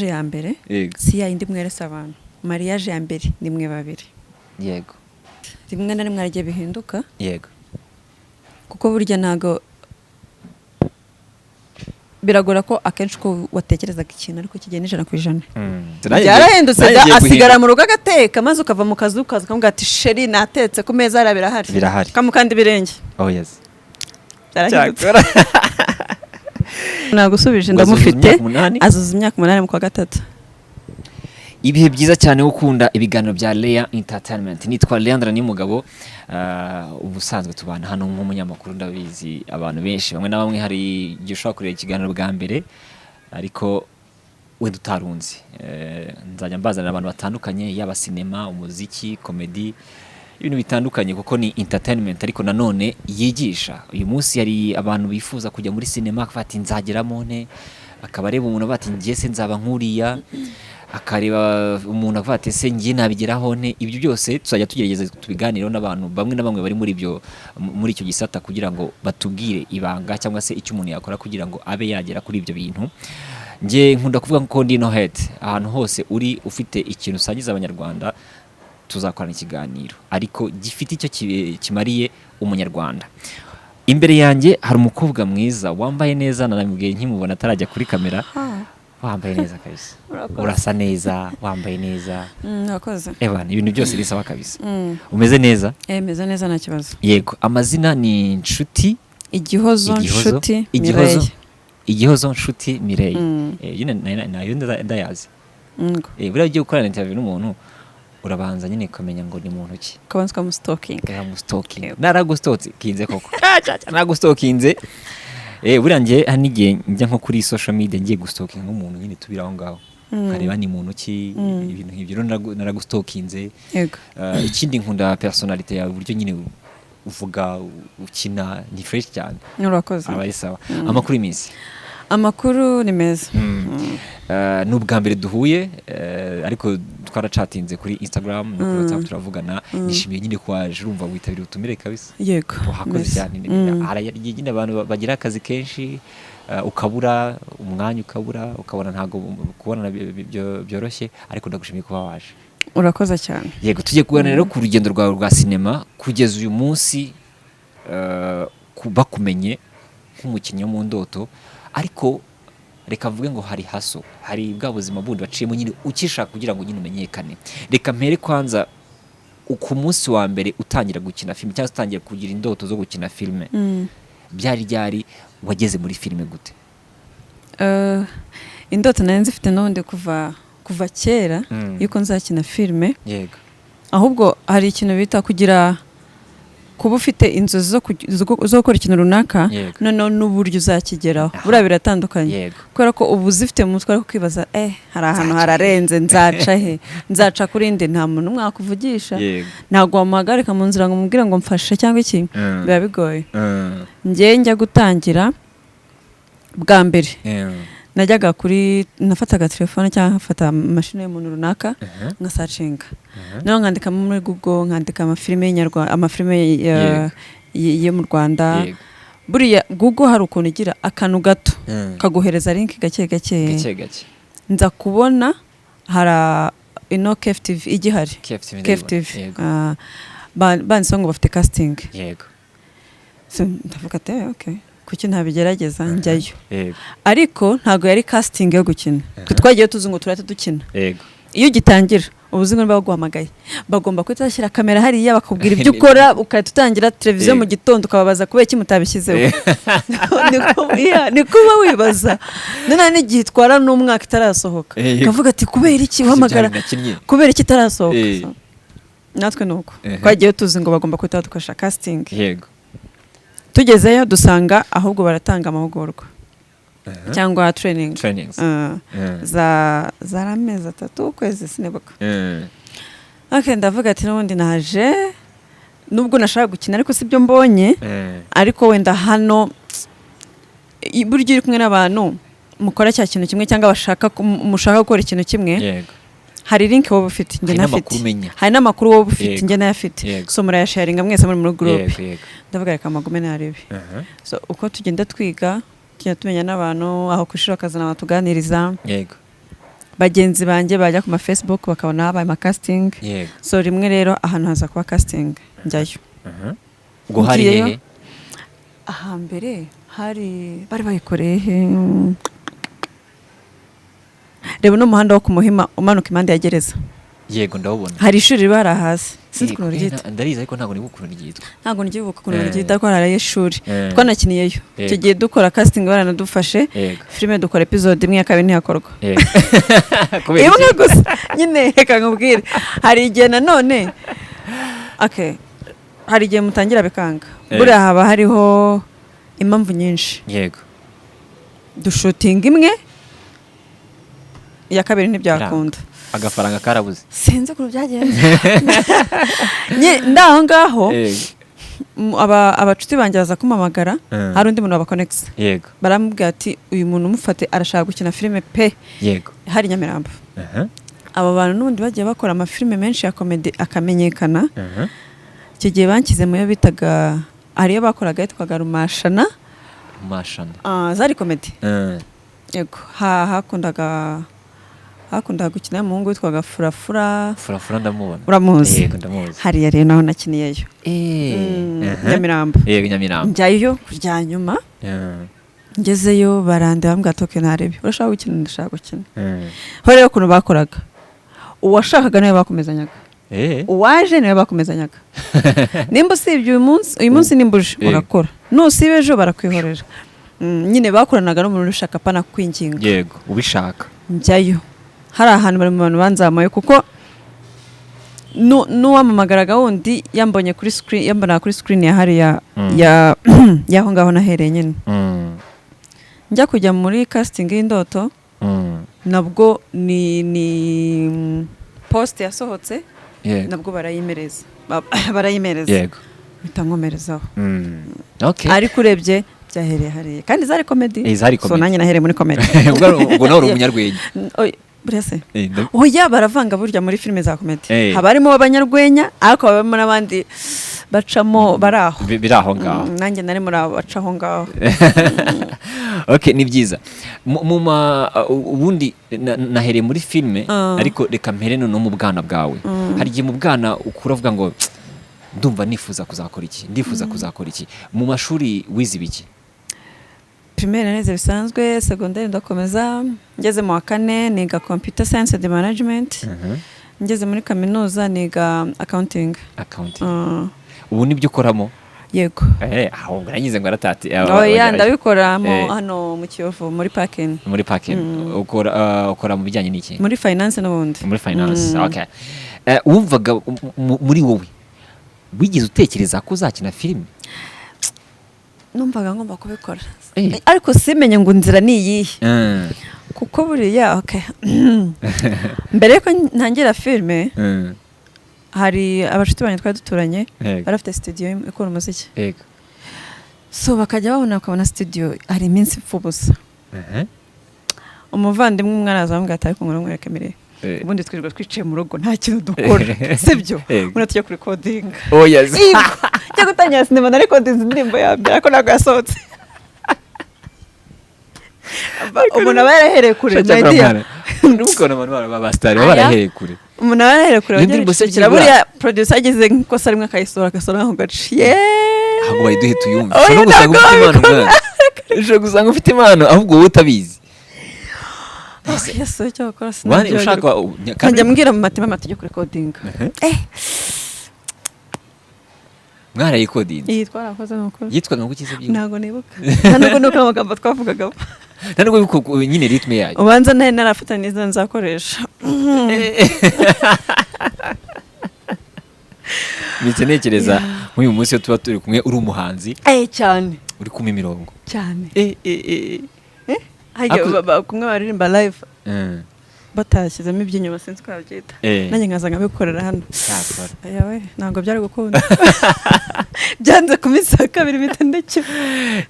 Ya mbere si ya yindi mweretse abantu. Mariage ya mbere ni mwe babiri. Rimwe na rimwe hari igihe bihinduka, kuko burya ntago biragora ko akenshi uko watekerezaga ikintu ariko kigenda 100%. Byarahindutse Nanjye da. ngiye Asigara guhinduka. mu rugo agateka, maze ukava mu kazi ukaza ukamubwira ati: "Chéri, natetse, ku meza hariya birahari." Birahari. Kamukanda ibirenge. Oh yes. Byarahindutse. Cyakora. Nagusubije. Ngo azuzuza Ndamufite. imyaka 8? Azuza imyaka 8 mu kwa gatatu. Ibihe byiza cyane gukunda ibiganiro bya Lea Entertainment. Nitwa Leandra Nimugabo. Ubusanzwe tubana hano nk'umunyamakuru. Ndabizi abantu benshi, bamwe na bamwe, hari igihe ushobora kureba ikiganiro bwa mbere ariko wenda utarunzi. Nzajya mbazanira abantu batandukanye, yaba sinema, umuziki, comedy, ibintu bitandukanye, kuko ni entertainment ariko nanone yigisha. Uyu munsi hari abantu bifuza kujya muri sinema, akavuga ati: "Nzageramo nte?" Akaba areba umuntu avuga ati: "Njye se nzaba nkuriya?" Akareba umuntu avuga ati: "Ese njye nabigeraho nte?" Ibyo byose tuzajya tugerageza tubiganireho n'abantu bamwe na bamwe bari muri ibyo, muri icyo gisata, kugira ngo batubwire ibanga cyangwa se icyo umuntu yakora kugira ngo abe yagera kuri ibyo bintu. Njye nkunda kuvuga ko ndi no hate. Ahantu hose uri ufite ikintu usangiza Abanyarwanda, tuzakorana ikiganiro ariko gifite icyo kimariye Umunyarwanda. Imbere yanjye hari umukobwa mwiza wambaye neza. Nanamubwiye nkimubona atarajya kuri kamera: "Wambaye neza kabisa." Urakoze. Urasa neza, wambaye neza. Urakoze. Evan, ibintu byose bisaba kabisa. Umeze neza? Eh, meze neza, nta kibazo. Yego, amazina ni Nshuti Igihozo. Igihozo. Nshuti Igihozo. Mireille. Igihozo Nshuti Mireille. Nyine nayo ndayazi. Ngo. Buriya ugiye gukorana interview n'umuntu, urabanza nyine ukamenya ngo ni muntu ki. Ukabanza ukamustalkinga. Naramustalkinze. Yego. Naragustalkinze koko. Naragustalkinze. Buriya njye hari n'igihe njya nko kuri social media ngiye gustalkinga nk'umuntu nyine, tubiri aho ngaho, nkareba ni muntu ki, ibintu nk'ibyo. Rero naragustalkinze. Ikindi nkunda personnalité yawe, uburyo nyine uvuga, ukina, ni fresh cyane. Urakoze. Aba ari sawa. Amakuru y'iminsi? Amakuru ni meza. Ni ubwa mbere duhuye, ariko twaracatinze kuri Instagram no kuri WhatsApp turavugana. Nishimiye nyine ko waje, urumva witabira ubutumire kabisa. Yego. Wakoze Merci. cyane. Hari igihe nyine abantu bagira akazi kenshi, ukabura umwanya, ukabura, ukabona ntabwo kubonana byoroshye, ariko ndagushimiye kuba waje. Urakoze cyane. Yego, tugiye kuganira rero ku rugendo rwawe rwa sinema kugeza uyu munsi, bakumenye nk'umukinnyi wo mu Ndoto, ariko reka mvuge ngo hari haso, hari bwa buzima bundi waciyemo nyine ukishaka kugira ngo nyine umenyekane. Reka mpere kwanza ku munsi wa mbere utangira gukina filime, cyangwa se utangira kugira indoto zo gukina filime. Byari ryari? Wageze muri filime gute? Indoto nari nzifite n'ubundi kuva kera yuko nzakina filime. Ahubwo hari ikintu bita kugira, kuba ufite inzozi zo gukora ikintu runaka, noneho n'uburyo uzakigeraho buriya biratandukanye, kubera ko uba uzifite mu mutwe ariko ukibaza: "Hari ahantu Nzaca he?" hararenze, nzaca he? Nzaca kuri nde?" Nta muntu umwe wakuvugisha. Ntabwo wamuhagarika mu nzira ngo umubwire ngo mfashe cyangwa iki. Biba bigoye. Njye njya gutangira bwa mbere, najyaga kuri, nafataga telefone cyangwa nkafata mashini y'umuntu runaka, nkasearchinga, noneho nkandikamo muri Google, nkandika amafilime y'inyarwanda, amafilime yo mu Rwanda. Buriya Google hari ukuntu igira akantu gato kaguhereza link gake gake. Gake gake. Nza kubona hari ino KFTV igihari. KFTV. KFTV. Yego. Ah, banditseho ngo bafite casting. So, ndavuga ati: "Eh, okay, kuki ntabigerageza?" Njyayo, ariko ntabwo yari casting yo gukina. Twe twagiye tuzi ngo turahita dukina. Iyo ugitangira uba uzi ngo niba baguhamagaye bagomba guhita bashyira kamera hariya, bakubwira ibyo ukora, ugahita utangira televiziyo mu gitondo, ukababaza kubera iki mutabishyizeho. Yeah, niko uba wibaza. Noneho n'igihe itwara n'umwaka itarasohoka, ukavuga ati: "Kubera iki uhamagara, Byari nakinnye. kubera iki itarasohoka?" So, natwe ni uko twagiye tuzi ngo bagomba guhita badukoresha casting. Tugezeyo dusanga ahubwo baratanga amahugurwa cyangwa training. Trainings. Za zari amezi 3, ukwezi, sinibuka. Okay, ndavuga ati: "N'ubundi naje, nubwo nashaka gukina ariko sibyo mbonye." Ariko wenda hano burya uri kumwe n'abantu mukora cya kintu kimwe cyangwa bashaka mushaka gukora ikintu kimwe, hari link wowe ufite njye Hari ntafite. n'amakuru umenya. Hari n'amakuru wowe ufite njye ntayafite. So murayasharinga mwese muri group. yego yego Ndavuga: "Reka magume narebe." So uko tugenda twiga, tugenda tumenya n'abantu aho ku ishuri, bakazana batuganiriza. Bagenzi banjye bajya ku ma Facebook bakabona habaye ama casting. So rimwe rero ahantu haza kuba casting, njyayo. Ubwo hari Ngiyeyo. hehe? Ahambere hari bari bayikoreye he? Reba uno muhanda wo ku Muhima umanuka impande ya gereza. Yego, ndawubona. Hari ishuri riba hari hasi, sinzi ukuntu ryitwa. Ndarizi ariko ntabwo nibuka ukuntu ryitwa. Ntabwo ngibuka ukuntu ryitwa, ariko hari ishuri twanakiniyeyo icyo gihe dukora casting, baranadufashe. Filime dukora episode imwe, ya kabiri ntiyakorwa. Kubera Imwe iki? gusa nyine. Reka nkubwire, hari igihe nanone, okay, hari igihe mutangira bikanga. Buriya haba hariho impamvu nyinshi. Dushutinga imwe, iya kabiri ntibyakunda. Agafaranga karabuze. Sinzi ukuntu byagenze. Ndaho ngaho, abacuti banjye baza kumpamagara. Hari undi muntu wabakonegisa, baramubwira ati: "Uyu muntu umufate, arashaka gukina filime pe." Hari Nyamirambo. Abo bantu n'ubundi bagiye bakora amafilime menshi ya comedy akamenyekana. Icyo gihe banshyize mu yo bitaga, hari iyo bakoraga yitwaga Rumashana. Mashana. Ah, zari comedy. Yego, hakundaga gukina umuhungu witwaga Furafura. Furafura ndamubona. Uramuzi? Yego, ndamuzi. Hariya rero naho nakiniyeyo. Nyamirambo. Yego, Nyamirambo. Njyayo kurya nyuma. Ngezeyo barandeba, bambwira ati: "Okay, narebe, urashaka gukina?" "Ndashaka gukina." Ho rero ukuntu bakoraga, uwashakaga niwe bakomezanyaga. Uwaje niwe bakomezanyaga. Nimba usibye uyu munsi, uyu munsi nimba uje urakora, nusiba ejo barakwihorera. Nyine bakoranaga n'umuntu ushaka, pana kwinginga. Yego, ubishaka. Njyayo, hari ahantu bari mu bantu banzamuye, kuko n'uwamamagaraga wundi yambonye kuri screen, yambonaga kuri screen ya hariya ya y'aho ngaho nahereye nyine. Njya kujya muri casting y'Indoto, nabwo ni post yasohotse, nabwo barayimereza. Barayimereza, mpita nkomerezaho. Ariko urebye byahereye hariya, kandi zari comedy. Zari So comedy. nanjye nahereye muri comedy. Ubwo nawe uri umunyarwenya. Buriya se oya, baravanga burya muri filime za comedy. Haba harimo abanyarwenya, ariko habamo n'abandi bacamo bari aho. Biri aho ngaho. Nanjye nari muri abo baca aho ngaho. Okay, ni byiza. Ubundi nahereye muri filime, ariko reka mpere noneho mu bwana bwawe. Hari igihe mu bwana ukura uvuga ngo: "Ndumva nifuza kuzakora iki, ndifuza kuzakora iki." Mu mashuri wize ibiki? Primaire neza bisanzwe, secondaire ndakomeza, ngeze mu wa kane niga computer science and management, ngeze muri kaminuza niga accounting. Accounting. Ubu nibyo ukoramo? Yego. Aho ngo nagize ngo aratati. Oya, ndabikora hano mu Kiyovu muri parking. Muri parking. Ukora mu bijyanye n'iki? Muri finance n'ubundi. Muri finance. Mm. Okay. Wumvaga muri wowe, wigeze utekereza ko uzakina filime? Numvaga ngomba kubikora, ariko simenye ngo inzira ni iyihe, kuko buriya, okay, mbere yuko ntangira filime, hari abashuti banjye twari duturanye bari bafite studio ikora umuziki. So bakajya babona, bakabona studio hari iminsi ipfa ubusa. Umuvandimwe umwe araza amubwira ati: "Ariko ngo nkwereke Mireye, ubundi twirirwa twicaye mu rugo nta kintu dukora, sibyo? Yego. Ubundi tujya kurikodinga." Oh yes. Njya gutangira sinema, narikodinze indirimbo ya mbere, ariko ntabwo yasohotse. Umuntu aba yarahereye kure, my dear. Ntukabona abantu b'abasitari baba Aya. barahereye kure. Umuntu aba yarahereye kure. Iyo ndirimbo se bajya byibura- buriya producer agize nk'ikosa rimwe akayisohora, agasohora nk'ako gace. Yeee! Ahubwo bayiduhe tuyumve. Oya, Ushobora no gusanga ntabwo ufite impano, wabikora. mwana. Ushobora gusanga ufite impano ahubwo wowe utabizi. Oh, Yesu, icyo wakora Wani sinabyibagirwa. ushaka Nkajya mbwira mu matima tujye kurikodinga. Mwarayikodinze? Iyi twarakoze ni ukuri. Yitwaga ngo iki se byibura? Ntabwo nibuka, nta nubwo nuko amagambo twavugagamo. Nta nubwo nyine rythme yayo. Ubanza nari narafata n'izo nzakoresha. Mpise ntekereza nk'uyu munsi iyo tuba turi kumwe uri umuhanzi, Cyane. uri kumpa imirongo. Cyane. Ako- Harya kumwe baririmba live batashyizemo iby'inyuma, sinzi uko babyita, nanjye nkaza nkabikorera hano. Cyakora. Ayawe, ntabwo byari gukunda, byanze ku minsi ya kabiri mpita ndekera.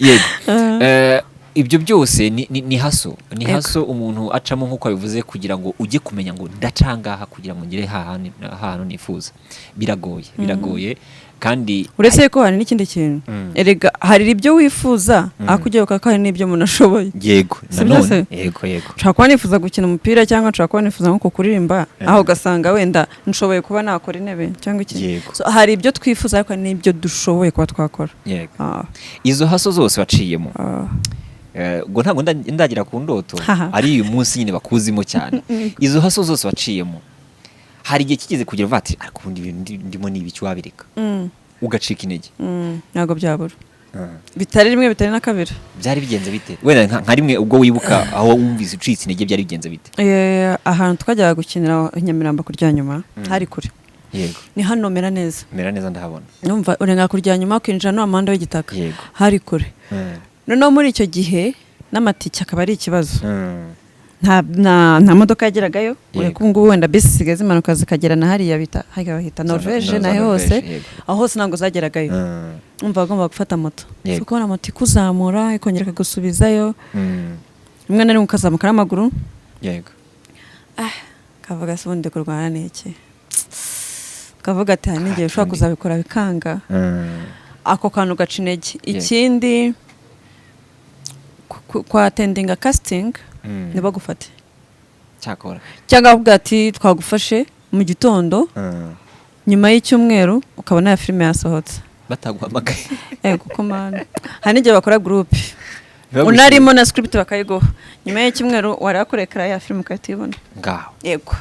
Yego. Ah. Ibyo byose ni hustle, ni Yego. hustle umuntu acamo, nk'uko abivuze, kugira ngo ujye kumenya ngo ndacangaha kugira ngo ngere hahandi hantu nifuza. Biragoye, biragoye kandi. Uretse ko hari n'ikindi kintu, erega hari ibyo wifuza, ariko ugiye ko hari n'ibyo umuntu ashoboye. Si Nanone byose? Yego. Nshobora kuba nifuza gukina umupira, cyangwa nshobora kuba nifuza nko kuririmba, aho ugasanga wenda nshoboye kuba nakora intebe cyangwa iki. So, hari ibyo twifuza, ariko hari n'ibyo dushoboye kuba twakora. Izo hustle zose waciyemo, ubwo ntabwo ndagira ku ndoto Haha. ari uyu munsi nyine bakuzimo cyane. Izo hustle zose waciyemo, hari igihe kigeze kugira uvuga ati: "Ariko ubundi ibintu ndimo ni ibiki?" Wabireka, ugacika intege? Ntabwo byabura, bitari rimwe, bitari na kabiri. Byari bigenze bite? Wenda nka rimwe ubwo wibuka aho wumvise ucitse intege, byari bigenze bite? Ahantu twajyaga gukinira i Nyamirambo kurya nyuma hari kure. Ni hano mera neza. Mera neza, ndahabona. Numva urenga kurya nyuma ukinjira no muhanda w'igitaka. Hari kure. Noneho muri icyo gihe n'amatike akaba ari ikibazo. Nta modoka yageragayo. Ureka ubu ngubu wenda bisi zisigaye zimanuka zikagera na hariya bita, hariya bahita Norvege, za naho Norvege, hose. Aho hose ntabwo zageragayo. Umva, agomba gufata moto. So kubona moto ikuzamura ikongera ikagusubizayo, rimwe na rimwe ukazamuka n'amaguru. Kavuga se ubundi kurwana ni iki? Kavuga ati hari n'igihe ushobora Kandi. kuzabikora bikanga. Ako kantu gaca intege. Ikindi, kwa attendinga casting ntibagufate, Cyakora. cyangwa bavuga ati twagufashe mu gitondo, nyuma y'icyumweru ukabona ya filime yasohotse. Bataguhamagaye. Kuko man, hari n'igihe bakora groupe Ntibagushyire. unarimo na script bakayiguha, nyuma y'icyumweru wareba kurekera ya filime ugahita uyibona. Ngaho. Yego,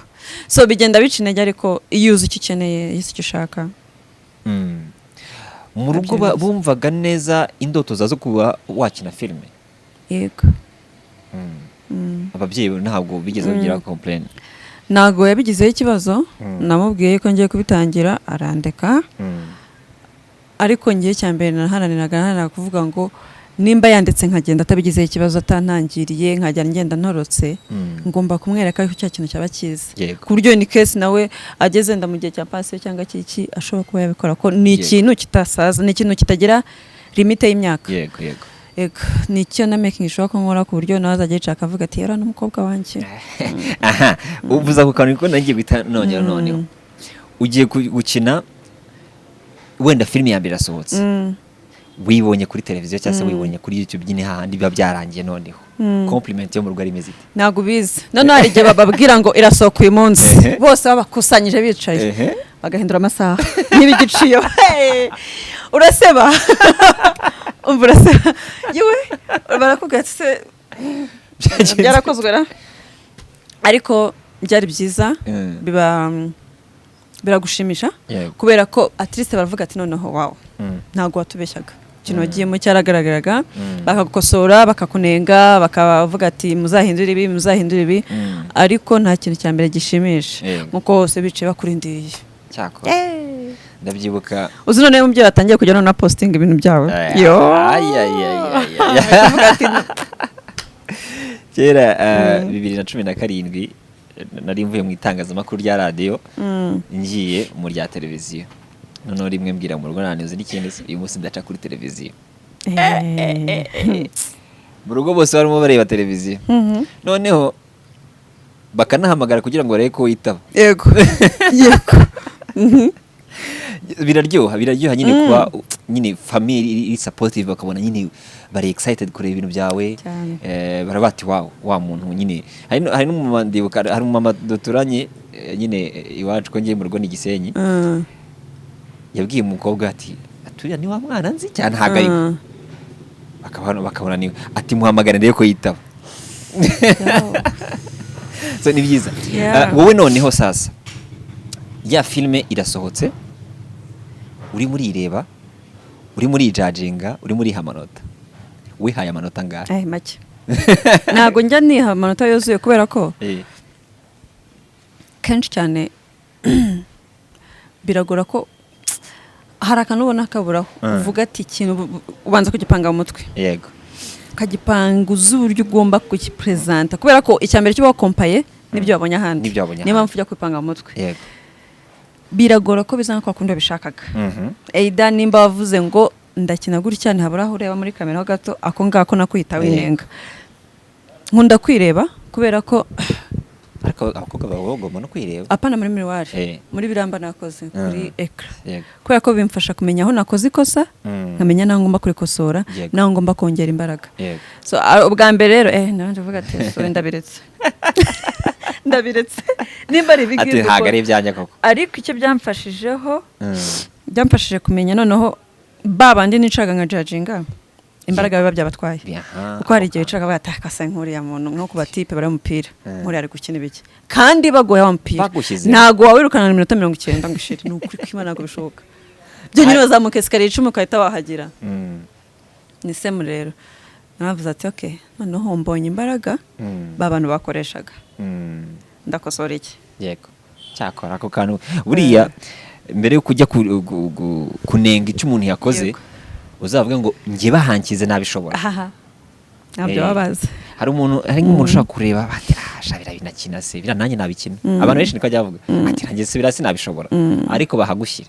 so bigenda bica intege, ariko iyo uzi icyo ukeneye, iyo uzi icyo ushaka. Mu rugo Ndabyemeza. bumvaga neza indoto zawe zo kuba wakina filime? Yego. Ababyeyi ntabwo bigeze bagira complain? Ntabwo yabigizeho ikibazo. Namubwiye ko ngiye kubitangira, arandeka. Ariko ngiye cya mbere naharaniraga kuvuga ngo nimba yanditse nkagenda atabigizeho ikibazo, atantangiriye, nkajya ngenda ntorotse, ngomba kumwereka ko cya kintu cyaba cyiza, ku buryo in case nawe ageze nda mu gihe cya pansiyo cyangwa cy'iki, ashobora kuba yabikora, ko ni ikintu kitasaza, ni ikintu kitagira limite y'imyaka. yego yego Yego, ni icyo na making sure ko nkora, ku buryo nawe azajya yicara akavuga ati yari n'umukobwa wanjye. Aha uvuze ako kantu ko nagiye guhita nongera. Noneho ugiye gukina wenda filime ya mbere irasohotse, wibonye kuri televiziyo cyangwa se wibonye kuri YouTube nyine, hahandi biba byarangiye. Noneho compliment yo mu rugo ari imeze ite? Ntabwo ubizi. Noneho hari igihe bababwira ngo irasohoka uyu munsi, bose babakusanyije bicaye, bagahindura amasaha n'ibigiciyo. Hey! Uraseba, umva, uraseba yewe, barakubwira ati se Byagenze. byarakozwe ra? Ariko byari byiza. Biba biragushimisha, kubera ko at least baravuga ati noneho wow, ntabwo watubeshyaga, ikintu wagiyemo cyaragaragaraga. Bakagukosora, bakakunenga, bakavuga ati muzahindure ibi, muzahindure ibi. Ariko nta kintu cya mbere gishimisha nkuko bose bicaye bakurindiriye. Cyakora ndabyibuka. Uzi noneho umubyeyi watangiye kujya noneho postinga ibintu byawe, yo. Ay, ay, ay, ay, ay. Akavuga ati Kera, 2017, nari mvuye mu itangazamakuru rya radiyo, ngiye mu rya televiziyo. Noneho rimwe mbwira mu rugo, nanize n'ikindi se, uyu munsi ndaca kuri televiziyo. Mu rugo bose barimo bareba televiziyo, noneho bakanahamagara kugira ngo barebe ko witaba. yego. Biraryoha, biraryoha nyine kuba nyine famille iri supportive, bakabona nyine bari excited kureba ibintu byawe. Cyane. Baraba bati wow, wa muntu nyine. Hari n'umumama ndibuka, hari umumama duturanye, nyine, iwacu ko ngiye mu rugo ni Gisenyi, yabwiye umukobwa ati: "Turiya ni wa mwana nzi cyane, ntabwo ari we." Bakabona niwe, ati: "Muhamagare ndebe ko yitaba." So ni byiza. Wowe noneho sasa ya filime irasohotse, urimo urireba, urimo urijajinga, urimo uriha amanota, wihaye amanota angahe? Make. Ntabwo njya niha amanota yuzuye, kubera ko kenshi cyane biragora ko hari akantu ubona kaburaho. Uvuga ati ikintu ubanza kugipanga mu mutwe, ukagipanga uzi uburyo ugomba kugipresenta, kubera ko icya mbere cyo wakompaye n'ibyo wabonye ahandi. N'ibyo wabonye Niyo ahandi. mpamvu ujya kwipanga mu mutwe. Biragora ko biza nka kwa kundi wabishakaga. Either nimba wavuze ngo Ndakina gutya, ntihabura aho ureba muri kamera ho gato, ako ngako nakwita winenga. Nkunda kwireba kubera ko Ariko abakobwa baba bagomba no kwireba. Apana muri miroir, muri biramba nakoze kuri écran, kubera ko bimfasha kumenya aho nakoze ikosa, nkamenya n'aho ngomba kurikosora, n'aho ngomba kongera imbaraga. So ubwa mbere rero nabanje kuvuga ati: "So ndabiretse, ndabiretse nimba ari ibi Ati ngibi." ntabwo ari ibyanjye koko. Ariko icyo byamfashijeho, byamfashije kumenya noneho ba bandi nicaga nka judginga, imbaraga biba byabatwaye, kuko hari igihe wicaga batakasa nk'uriya muntu, nko ku batipe bari mu mupira, nk'uriya ari gukina ibiki, kandi baguha wa mupira, Bagushyize. ntabwo wawirukana iminota 90 ngo ishire. Ni ukuri kw'Imana, ntabwo bishoboka. Byonyine wazamuka escalier 10 ugahita wahagera. Ni same rero, naravuze ati: "Ok, noneho mbonye imbaraga ba bantu bakoreshaga, ndakosora iki?" Yego, cyakora ako kantu buriya mbere yo kujya kunenga icyo umuntu yakoze, uzavuge ngo: "Njye bahankize nabishobora." Ahaha, ntabyo baba bazi. Hari umuntu, hari nk'umuntu ushobora kureba bati: "Ah sha, biriya binakina se, biriya nanjye nabikina." Abantu benshi niko bajya bavuga ati: "Nanjye se biriya sinabishobora," ariko bahagushyira.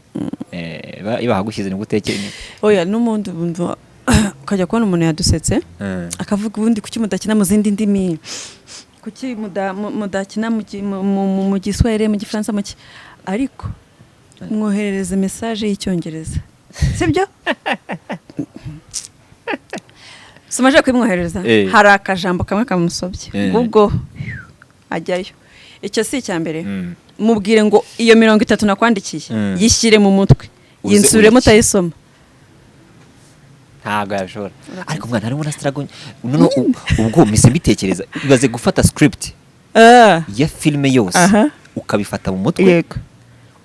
Iyo bahagushyize nibwo utekera. Oya, n'ubundi wumva ukajya kubona umuntu yadusetse, akavuga: "Ubundi kuki mudakina mu zindi ndimi? Kuki mudakina mu Giswahili, mu Gifaransa, mu ki?" Ariko mwoherereza message y'Icyongereza, sibyo? Somaje kuyimwoherereza, hari akajambo kamwe kamusobye, ubwo ajyayo. Icyo si icya mbere. Mubwire ngo iyo 30 nakwandikiye yishyire mu mutwe, Uze yinsubiremo, uyikine. utayisoma. Ntabwo yabishobora. Ariko mwana, harimo na struggle noneho ubwo mpise mbitekereza. Ibaze gufata script ya filime yose, ukabifata mu mutwe,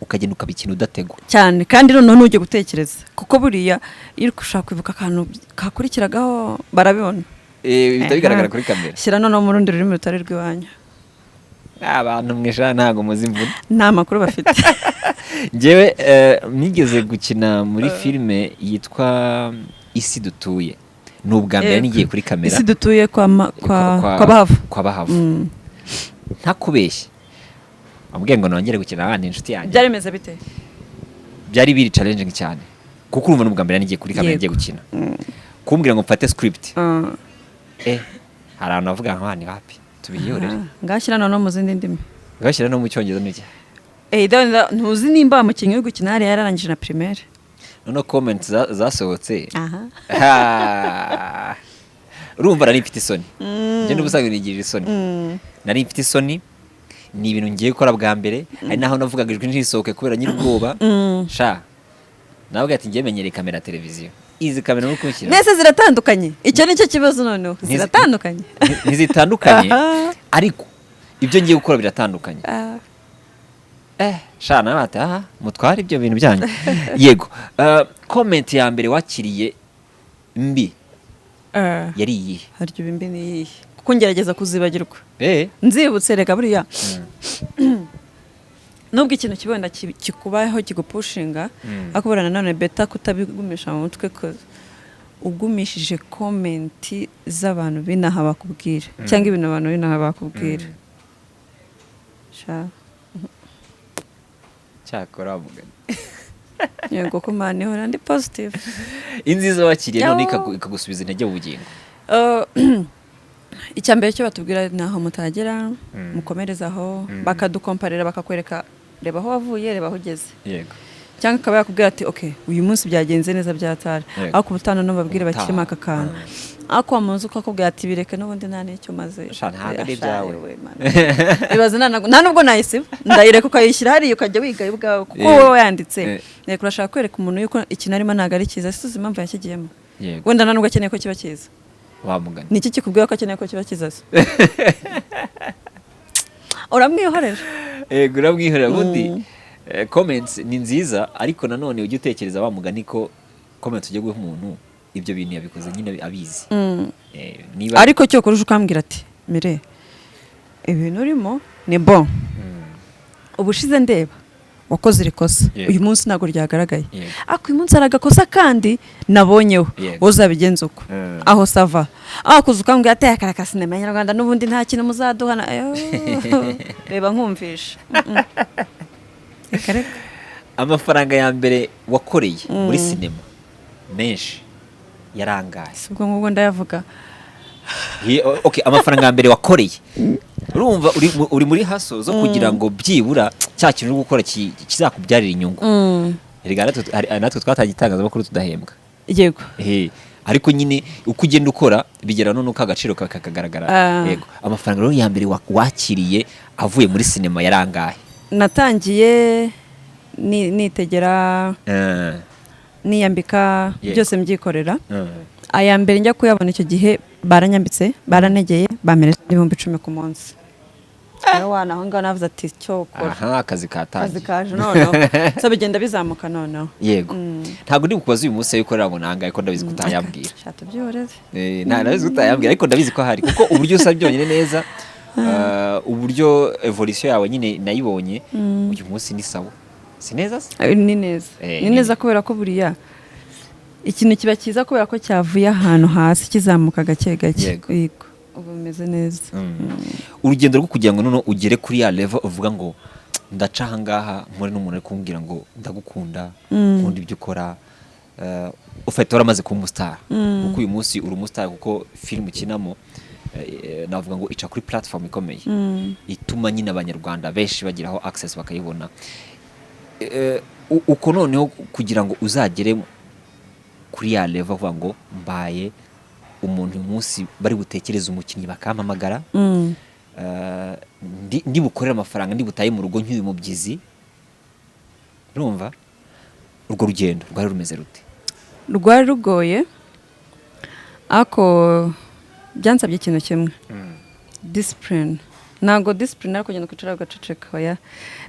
ukagenda ukabikina udategwa. Cyane, kandi noneho ntujye gutekereza, kuko buriya iyo uri gushaka kwibuka akantu kakurikiragaho barabibona. Bihita bigaragara kuri kamera. Shyira noneho mu rundi rurimi rutari rw'iwanyu. Abantu mwisha ntabwo muzi imvune. Nta makuru bafite. Njyewe nigeze gukina muri filime yitwa Isi Dutuye. Ni ubwa mbere nigiye kuri kamera. Isi Dutuye kwa Bahavu. Kwa Bahavu. Ntakubeshye, ambwiye ngo nongere gukina abandi inshuti yanjye. Byari bimeze bite? Byari biri challenging cyane, kuko urumva ni ubwa mbere nigiye kuri kamera, ngiye gukina, kumbwira ngo mfate script, hari ahantu bavuga ngo: "Ni wapi, tubiyihorere." Ngashyira noneho mu zindi ndimi. Ngashyira no mu Cyongereza n'iki. Ntuzi nimba wa mukinnyi uri gukina hariya yararangije na primaire. Noneho comment zasohotse. Ha. Urumva nari mfite isoni. Njye n'ubusanzwe nigirira isoni. Nari mfite isoni, ni ibintu ngiye gukora bwa mbere. Hari naho navugaga ijwi ntirisohoke kubera nyir'ubwoba. Sha, nawe ati: "Ngiye menyereye kamera ya televiziyo, izi kamera uri kunshyira." Mbese ziratandukanye? Icyo nicyo kibazo noneho. Ziratandukanye. Ntizitandukanye, ariko ibyo ngiye gukora biratandukanye. Sha, nawe ati: "Aha mutware ibyo bintu byanyu." Yego. Comment ya mbere wakiriye mbi yari iyihe? Harya ubu imbi ni iyihe? Kuko ngerageza kuzibagirwa. Nzibutse reka buriya nubwo ikintu kibona kikubayeho kigupushinga, ariko buriya nanone better kutabigumisha mu mutwe, ko ugumishije comment z'abantu b'inaha bakubwira, cyangwa ibintu abantu b'inaha bakubwira. Sha. Cyakora wamugani. Yego, ko Mana ihora ndi positive. Inziza wakiriye none Yo. ikagusubiza intege mu bugingo? Icya mbere cyo batubwira ni aho mutagera, mukomereze aho. Bakadukomparera, bakakwereka: "Reba aho wavuye, reba aho ugeze." Cyangwa akaba yakubwira ati: "Ok, uyu munsi byagenze neza byatari, ariko ubutaha noneho babwire Ubutaha. bakiremo aka kantu." Ariko wamuzi uko akubwira ati: "Bireke, n'ubundi nta n'icyo maze." Sha, ntabwo ari ibyawe. We, Mana. Ibaze, nta nubwo nayisiba, ndayireka ukayishyira hariya ukajya wigayo ubwawe, kuko wowe wayanditse. Reka, urashaka kwereka umuntu yuko ikintu arimo ntabwo ari cyiza, si uzi impamvu yakigiyemo. Wenda nta nubwo akeneye ko kiba cyiza. Wamugani. Ni iki kikubwira ko akeneye ko kiba cyiza se? Uramwihorera. Yego, uramwihorera. Ubundi comments ni nziza, ariko nanone ujye utekereza wa mugani ko comments ujya guha umuntu, ibyo bintu yabikoze nyine abizi. Niba Ariko cyo kurusha ukambwira ati: "Mire, ibintu urimo ni bon, ubushize ndeba wakoze iri kosa, uyu munsi ntabwo ryagaragaye, ariko uyu munsi hari agakosa kandi nabonyeho, wowe uzabigenza uko." Aho ça va. Aho kuza ukambwira ati: "Akaraka sinema nyarwanda n'ubundi nta kintu muzaduha ayo." Reba nkumvisha. Reka reka. Amafaranga ya mbere wakoreye muri sinema Menshi yarangaye? Si ubwo ngubwo ndayavuga. Okay, amafaranga ya mbere wakoreye, urumva uri muri hustle zo kugira ngo byibura cya kintu uri gukora kizakubyarira inyungu. Erega natwe twatangiye itangazamakuru tudahembwa. Yego. Ariko nyine uko ugenda ukora bigera none uko agaciro kawe kakagaragara. Yego, amafaranga rero ya mbere wakiriye avuye muri sinema yarangahe? Natangiye nitegera, niyambika, byose mbyikorera. Aya mbere njya kuyabona, icyo gihe baranyambitse, barantegeye, bampereza 10,000 ku munsi. Rero wana aho ngaho navuze ati cyo ukora. Aha akazi Akazi katangiye. Kaje noneho, so bigenda bizamuka noneho. Yego, ntabwo ndi bukubaze uyu munsi ayo ukorera ngo nangahe, ko ndabizi ko utayambwira. Sha, tubyihorere. Ndabizi ko utayambwira, ariko ndabizi ko ahari, kuko uburyo usa byonyine neza, uburyo evolution yawe nyine nayibonye, uyu munsi ni sawa, si neza se? Ni neza. Ni neza, kubera ko buriya ikintu kiba cyiza kubera ko cyavuye ahantu hasi kizamuka gake gake. Yego, ubu bimeze neza. Urugendo rwo kugira ngo noneho ugere kuri ya level uvuga ngo ndaca ahangaha mpure n'umuntu ari kumbwira ngo ndagukunda, nkunda ibyo ukora, ufite waramaze kuba umustar, kuko uyu munsi uri umustar, kuko filime ukinamo, navuga ngo ica kuri platform ikomeye ituma nyine Abanyarwanda benshi bagiraho access bakayibona. Uko noneho kugira ngo uzagere kuri ya level uvuga ngo mbaye umuntu uyu munsi bari butekereze umukinnyi bakampamagara, ndi bukorere amafaranga, ndi butaye mu rugo nk'uyu mubyizi, urumva urwo rugendo rwari rumeze rute? Rwari rugoye, ariko byansabye ikintu kimwe: discipline. Ntabwo discipline ari kugenda kwicara ugaceceka, oya.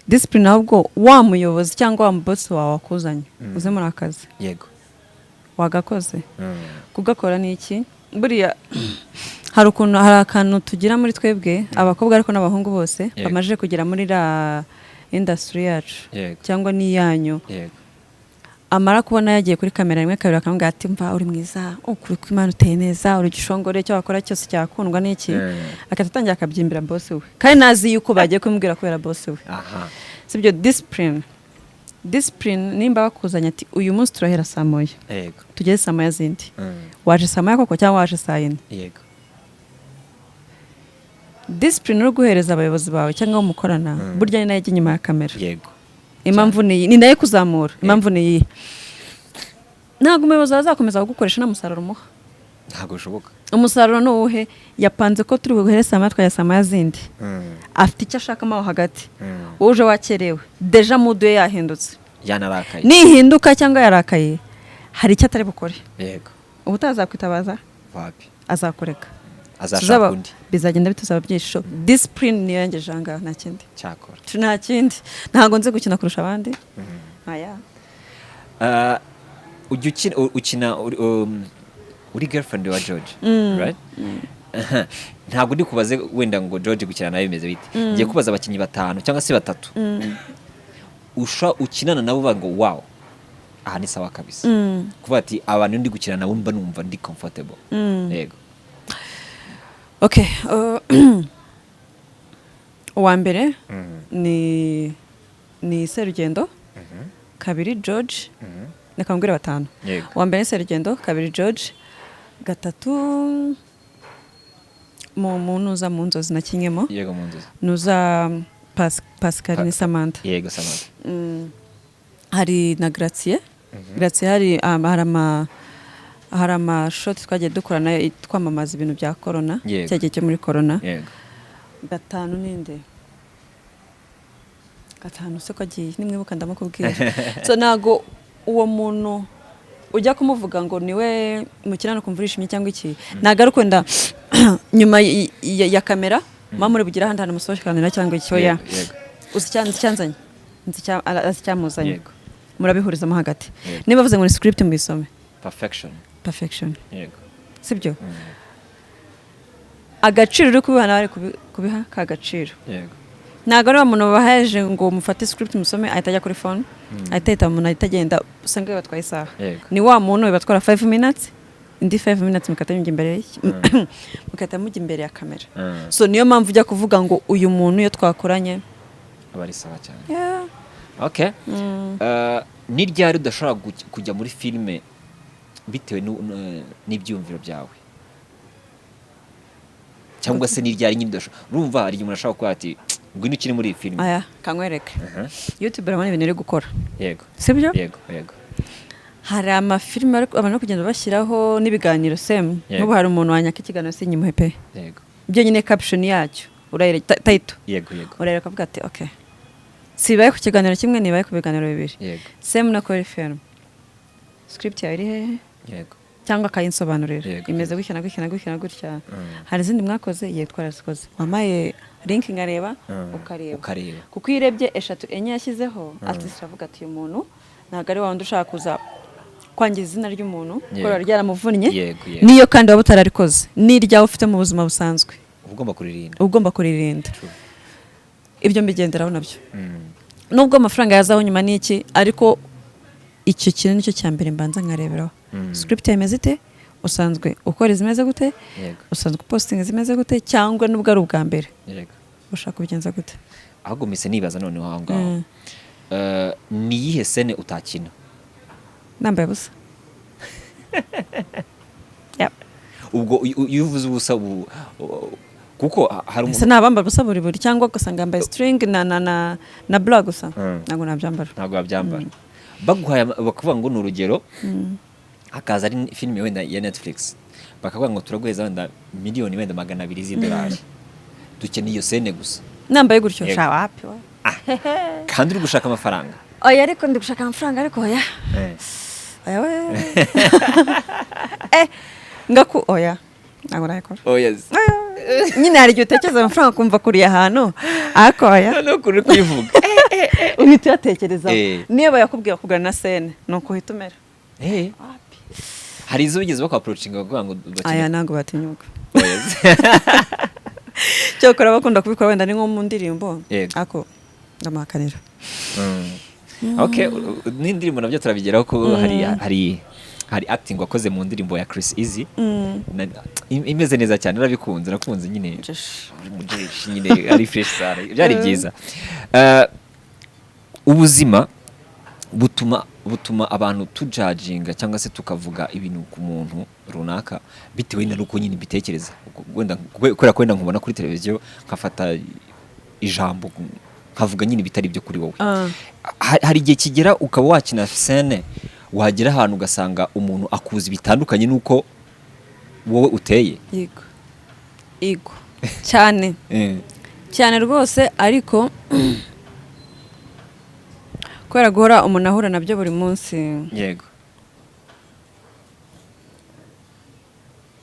Discipline ahubwo wa muyobozi cyangwa wa boss wawe wakuzanye uze muri akazi, wagakoze. Kugakora ni iki? Buriya hari ukuntu, hari akantu tugira muri twebwe abakobwa, ariko n'abahungu bose bamaze kugera muri ra industry yacu cyangwa n'iyanyu, amara kubona yagiye kuri kamera rimwe, kabiri, akamubwira ati mva uri mwiza, ukuri kw'Imana uteye neza, uri igishongore, icyo wakora cyose cyakundwa n'iki, agahita atangira akabyimbira boss we, kandi nazi yuko bagiye kumubwira kubera boss we. Sibyo? Discipline, discipline. Nimba bakuzanye ati uyu munsi turahera saa 1, tugeze saa 1 zindi, waje saa 1 koko cyangwa waje saa 4? Discipline uri guhereza abayobozi bawe cyangwa abo mukorana, burya ni nayo ijya inyuma ya kamera. Impamvu ni iyi, ni nayo kuzamura. Impamvu ni iyi: ntabwo umuyobozi azakomeza kugukoresha nta musaruro umuha. Ntabwo bishoboka. Umusaruro ni uwuhe? Yapanze ko turi buguhere saa 1, twajya saa 1 zindi, afite icyo ashakamo aho hagati. Wowe uje wakerewe, déjà mood ye yahindutse. Yanarakaye. Nihinduka cyangwa yarakaye, hari icyo atari bukore. Ubu utazakwitabaza, Wapi. azakureka. Azashaka undi. Bizagenda bituzaba byinshi. Discipline niyo yangejeje aha ngaha, nta kindi. Cyakora. Nta kindi. Ntabwo nzi gukina kurusha abandi, aya. Ujya ukina, ukina uri girlfriend wa George, right? Aha. Ntabwo ndi kubaze wenda ngo George gukina nawe bimeze bite. Ngiye kubaza abakinnyi batanu cyangwa se batatu usha ukinana nabo bavuga ngo wow, aha ni sawa kabisa, kuvuga ati abantu ndi gukina nabo mba numva ndi comfortable. Yego. Okay, uwa mbere ni Serugendo, kabiri George. Reka mbwire batanu. Uwa mbere ni Serugendo, kabiri George, gatatu mu nuza mu nzozi na kinyemo. Yego, mu nzozi. Nuza Pascal ni Samantha. Yego, Samantha. Hari na Gratie. Gratie, hari amashoti twagiye dukora nayo twamamaza ibintu bya corona, cya gihe cyo muri corona. Gatanu ninde? Gatanu se ko agiye? Nimwibuka ndamukubwira. So ntago uwo muntu ujya kumuvuga ngo niwe mukinana ukumva urishimye cyangwa iki, ntago ari kwenda nyuma ya kamera muba muri bugire ahandi hantu musohokanira cyangwa iki, oya. Yego, yego. Uzi nzi icyanzanye, nzi azi icyamuzanye. Murabihurizamo hagati. Yego. Niba bavuze ngo ni script, muyisome. Perfection. Perfection. Sibyo? Agaciro uri kubiha nawe ari kubiha ka gaciro. Ntabwo ari wa muntu babaheje ngo mufate script musome, ahita ajya kuri phone, ahita yita umuntu, ahita agenda, usanga bibatwaye isaha. Ni wa muntu bibatwara 5 minutes, indi 5 minutes mukahita mujya imbere mugahita mujya imbere ya kamera. So niyo mpamvu ujya kuvuga ngo uyu muntu iyo twakoranye aba ari sawa cyane. Yeah. Okay. Ni ryari udashobora kujya muri filime? Bitewe n'ibyiyumviro byawe, cyangwa se n'iryari nyine udashobora, urumva hari igihe umuntu ashobora kuba ati: "Ngwino ukine muri iyi filime." Aya kanywereke. YouTube urabona ibintu iri gukora, sibyo? Yego. Hari amafilime ariko abantu bari kugenda bashyiraho n'ibiganiro same. Nk'ubu hari umuntu wanyaka ikiganiro, sinyimuhe pe. Byonyine caption yacyo urayireka, title, yego yego urayireka ukavuga ati: "Okay." Sibaye ku kiganiro kimwe, nibaye ku biganiro bibiri. Same no kuri film, script yawe iri hehe? Cyangwa akayinsobanurira, imeze gutya na gutya na gutya na gutya. Hari izindi mwakoze? Yego, twarazikoze. Wampaye link nkareba? Ukareba. Ukareba. Kuko iyo urebye eshatu, enye yashyizeho, ati uravuga ati: "Uyu muntu ntabwo ari wa wundi ushaka kuza kwangiza izina ry'umuntu kuko riba ryaramuvunnye." Yego, yego. Niyo kandi waba utararikoze, n'iryawe ufite mu buzima busanzwe, uba ugomba kuririnda. Uba ugomba kuririnda. True. Ibyo mbigenderaho nabyo, nubwo amafaranga yazaho nyuma n'iki, ariko icyo kintu nicyo cya mbere mbanza nkareberaho. Script yawe imeze ite? Usanzwe ukora izimeze gute? Usanzwe upostinga izimeze gute? Cyangwa nubwo ari ubwa mbere, ushaka kubigenza gute? Ahubwo mpise nibaza noneho aho ngaho. Ni iyihe scene utakina? Nambaye ubusa. Yep. Ubwo iyo uvuze ubusa ubu, kuko hari Ese nabambara ubusa buri buri, cyangwa ugasanga yambaye string na bra gusa? Ntabwo nabyambara. Ntabwo wabyambara. Baguhaye bakavuga ngo ni urugero, hakaza ari filime wenda ya Netflix, bakavuga ngo turaguheza wenda miliyoni wenda 200 z'idolari, dukeneye iyo scene gusa. Nambaye gutyo? Yego. Sha, wapi wa. Kandi uri gushaka amafaranga. Oya, ariko ndi gushaka amafaranga, ariko oya. Oya we, ngaku oya, ntabwo nabikora. Oh yes. Oya. Nyine hari igihe utekereza amafaranga ukumva kuriye ahantu, ariko oya. Noneho ukuntu uri kubivuga. Uhita uyatekerezaho. Niyo bayakubwiye kugana na scene, ni uko uhita umera. Wapi. Hari izo bigeze bakwa-approachinga bakavuga ngo Aya, ntabwo batinyuka. Oh yes. Cyokora bakunda kubikora wenda ni nko mu ndirimbo. Ariko ndamuhakanira. Okay, n'indirimbo nabyo turabigeraho, ko hari acting wakoze mu ndirimbo ya Chris Easy. Imeze neza cyane, narabikunze, nakunze nyine. Jeshi. Uri mu jeshi nyine, ari fresh sana, byari byiza. Ubuzima butuma abantu tujudginga cyangwa se tukavuga ibintu ku muntu runaka bitewe na uko nyine mbitekereza. Wenda kubera ko wenda nkubona kuri televiziyo, nkafata ijambo nkavuga nyine ibitari byo kuri wowe. Hari igihe kigera ukaba wakina scene, wagera ahantu ugasanga umuntu akuzi bitandukanye n'uko wowe uteye. Yego, yego, cyane cyane rwose, ariko kubera guhora umuntu ahura nabyo buri munsi,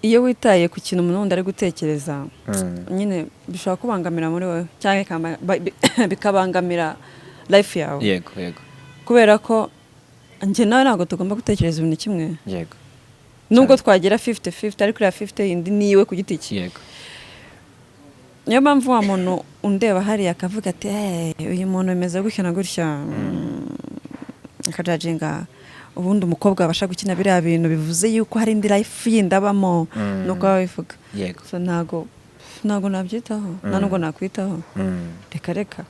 iyo witaye ku kintu umuntu wundi ari gutekereza, nyine bishobora kubangamira muri wowe cyangwa bikabangamira life yawe. yego yego Kubera ko njye nawe ntabwo tugomba gutekereza ibintu kimwe, nubwo twagira 50-50, ariko iriya 50 yindi ni iwe ku giti cye. Niyo mpamvu wa muntu undeba hariya akavuga ati: "Hey, uyu muntu bimeze gutya na gutya," akajudginga. Ubundi umukobwa abasha gukina biriya bintu, bivuze yuko hari indi life yindi abamo. Nuko baba bivuga. So ntago nabyitaho, nta nubwo nakwitaho. Reka reka,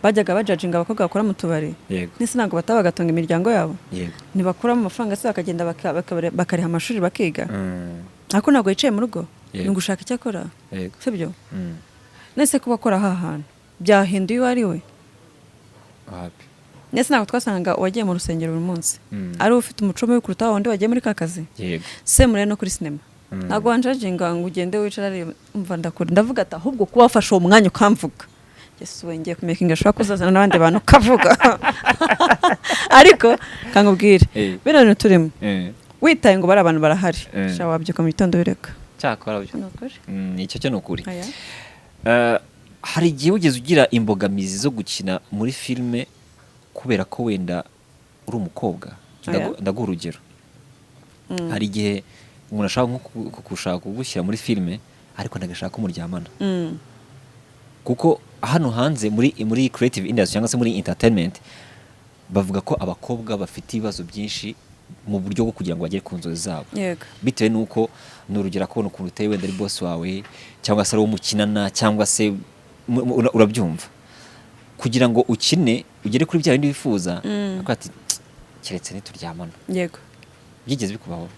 bajyaga bajudginga abakobwa bakora mu tubari, n'isi ntabwo bataba bagatunga imiryango yabo? Ntibakuramo amafaranga se bakagenda bakariha amashuri, bakiga? Ariko ntabwo yicaye mu rugo. Ni ugushaka icyo akora. Sibyo? Nese kuba akora aha hantu byahinduye uwo ari we? Wapi. Nese ntabwo twasanga uwagiye mu rusengero buri munsi ari ufite umuco mubi kuruta wa wundi wagiye muri ka kazi? Semure no kuri sinema. Ntabwo wanjudginga ngo ugende wicare areba, umva ndakora, ndavuga ati ahubwo kuba wafashe uwo mwanya ukamvuga, Yesu we, ngiye kumakinga ashobora kuzazana n'abandi bantu ukavuga. Ariko kangubwire, bino bintu turimo, witaye ngo bari abantu barahari, sha, wabyuka mu gitondo bireka. Cyakora byo. Ni ukuri. Icyo cyo ni ukuri. Aya. Hari igihe wigeze ugira imbogamizi zo gukina muri filime kubera ko wenda uri umukobwa? Oya. Ndaguha urugero. Hari igihe umuntu ashaka nko gushaka kugushyira muri filime, ariko ntagashaka ko muryamana, kuko hano hanze muri creative industry cyangwa se muri entertainment bavuga ko abakobwa bafite ibibazo byinshi mu buryo bwo kugira ngo bagere ku nzozi zabo, bitewe n'uko, ni urugero, akabona ukuntu uteye, wenda ari boss wawe cyangwa se ari uwo mukinana cyangwa se urabyumva, kugira ngo ukine ugere kuri bya bindi wifuza, akavuga ati: "Tsk, keretse nituryamana." Byigeze bikubaho?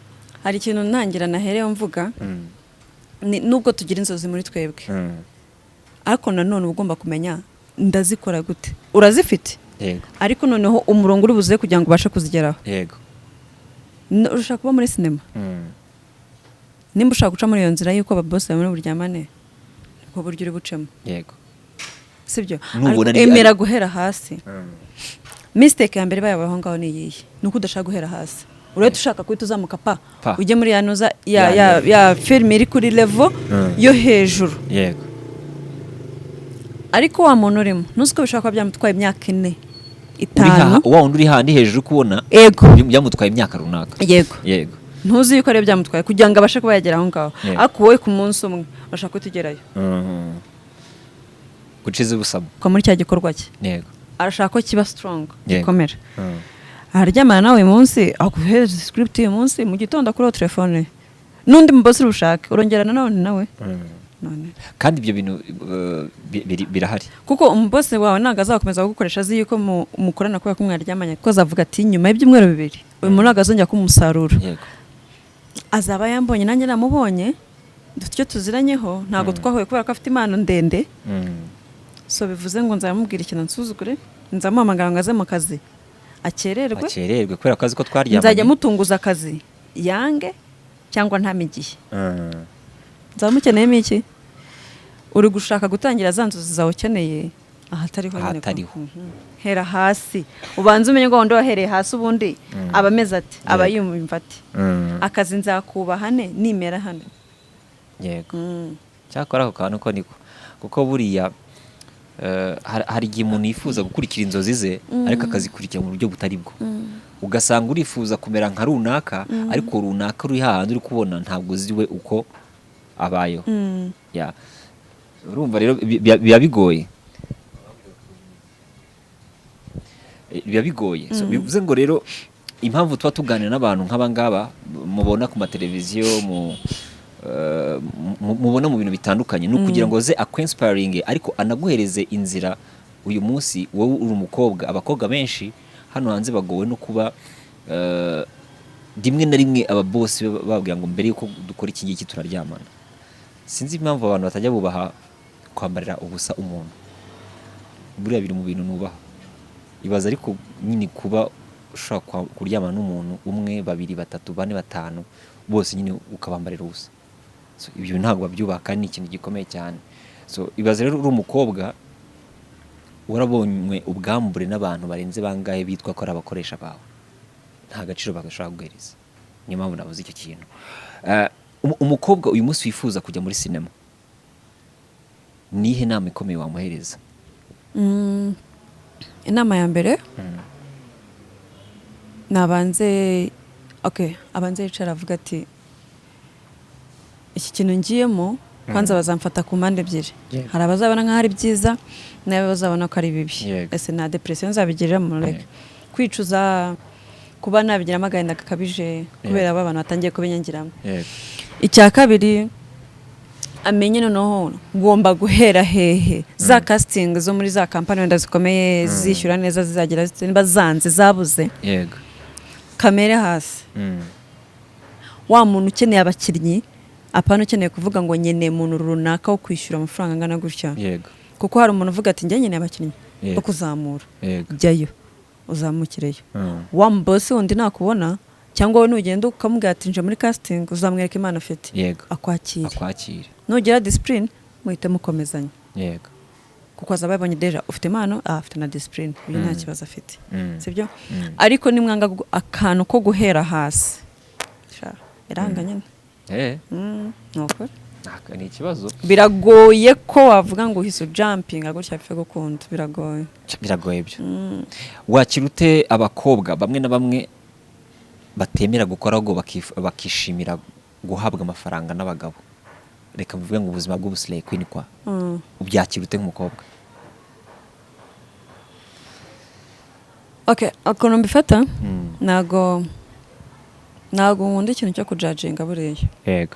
Hari ikintu ntangira nahereyeho mvuga, nubwo tugira inzozi muri twebwe, ariko nanone uba ugomba kumenya ndazikora gute. Urazifite, ariko noneho umurongo uri buze kugira ngo ubashe kuzigeraho. Urashaka kuba muri sinema, nimba ushaka guca muri iyo nzira y'uko ababosi bawe muri buryamane, nibwo buryo uri bucemo. Sibyo? Nubona Ariko emera guhera hasi. Mistake ya mbere bayabaye aho ngaho ni iyihe? Ni uko udashaka guhera hasi, urahita ushaka guhita uzamuka pa Pa. ujye muri ya nuza ya Ya ya level. Ya filime iri kuri level yo hejuru. Ariko wa muntu urimo, ntuzi ko bishobora kuba byamutwaye imyaka 4, 5. Wa wundi uri handi hejuru kubona, Ego. byamutwaye imyaka runaka. Yego. Ntuzi yuko ariyo byamutwaye kugira ngo abashe kuba yagera aho ngaho. Ariko wowe ku munsi umwe urashaka guhita ugerayo. Guciza ubusamo. Kwa muri cya gikorwa cye, arashaka ko kiba strong, gikomera. Araryamana nawe uyu munsi, aguhereza script uyu munsi, mu gitondo akuriho telefone n'undi mubosi uri bushake, urongera nanone nawe none. Kandi ibyo bintu birahari. Kuko umubosi wawe ntabwo azakomeza kugukoresha azi yuko mukorana kubera ko mwaryamanye, kuko azavuga ati nyuma y'ibyumweru 2 uyu muntu ntabwo azongera kuba umusaruro. Azaba yambonye, nanjye namubonye, dufite icyo tuziranyeho, ntabwo twahuye kubera ko afite impano ndende. So bivuze ngo nzamubwira ikintu nsuzugure, nzamuhamagara ngo aze mu kazi akererwe. Akererwe kubera ko azi ko twaryamanye. Nzajya mutunguza akazi yange cyangwa ntame igihe. Nzaba mukeneyemo iki? Uri gushaka gutangira za nzozi zawe ukeneye ahatariho nyine Ahatariho. Hera hasi, ubanze umenye ngo wundi wahereye hasi ubundi aba ameze ati, aba yumva ati akazi nzakubaha ne nimera hano. Cyakora ako kantu ko niko, kuko buriya hari igihe umuntu yifuza gukurikira inzozi ze, ariko akazikurikira mu buryo butari bwo. Ugasanga urifuza kumera nka runaka, ariko runaka uri hahandi uri kubona ntabwo uzi we uko abayeho. Ya, urumva rero biba bigoye. Biba bigoye. So, bivuze ngo rero impamvu tuba tuganira n'abantu nk'aba ngaba mubona ku mateleviziyo, mubona mu bintu bitandukanye, ni ukugira ngo ze akwinspiringe, ariko anaguhereze inzira. Uyu munsi wowe uri umukobwa, abakobwa benshi hano hanze bagowe no kuba rimwe na rimwe ababosi bababwira ngo mbere yuko dukora iki ngiki turaryamana. Sinzi impamvu abantu batajya bubaha kwambarira ubusa umuntu. Buriya biri mu bintu nubaha. Ibaza ariko nyine kuba ushobora kuryamana n'umuntu umwe, babiri, batatu, bane, batanu, bose nyine ukabambarira ubusa. So, ibyo ntabwo babyubaka, ni ikintu gikomeye cyane. So ibaze rero uri umukobwa warabonywe ubwambure n'abantu barenze bangahe bitwa ko ari abakoresha bawe, nta gaciro bagashobora kuguhereza. Niyo mpamvu nabuze icyo kintu. Umukobwa uyu munsi wifuza kujya muri sinema, nihe nama ikomeye wamuhereza? Inama ya mbere, nabanze, okay, abanze yicara avuga ati iki kintu ngiyemo kwanza bazamfata ku mpande ebyiri. Hari abazabona nk'aho ari byiza n'abo bazabona ko ari bibi. Ese nta depression nzabigirira mu reka kwicuza kuba nabigiramo agahinda gakabije kubera aba bantu batangiye kubinyangiramo? Icya kabiri, amenye noneho ngomba guhera hehe, za casting zo muri za kampani wenda zikomeye zishyura neza zizagira zite, niba zanze zabuze, kamere hasi. Wa muntu ukeneye abakinnyi, apana ukeneye kuvuga ngo nkeneye umuntu runaka wo kwishyura amafaranga angana gutya. Kuko hari umuntu uvuga ati njye nkeneye abakinnyi bo kuzamura, jyayo uzamukireyo. Wa mubosi wundi nakubona, cyangwa wowe nugenda ukamubwira ati nje muri casting, uzamwereka impano ufite, akwakire. Akwakire. Nugira discipline muhite mukomezanya, kuko azaba yabonye déjà ufite impano, afite na discipline, uyu nta kibazo afite. Sibyo? Ariko nimwanga akantu ko guhera hasi, sha, iranga nyine. Ni ukuri. Ni ikibazo. Biragoye ko wavuga ngo uhise ujumpinga gutya bipfe gukunda, biragoye. Biragoye byo. Wakira ute abakobwa bamwe na bamwe batemera gukora ahubwo bakishimira guhabwa amafaranga n'abagabo? Reka mvuge ngo ubuzima bw'ubuslay queen kwa ubyakira ute nk'umukobwa? Okay, ukuntu mbifata, ntago nkunda ikintu cyo kujudginga buriya.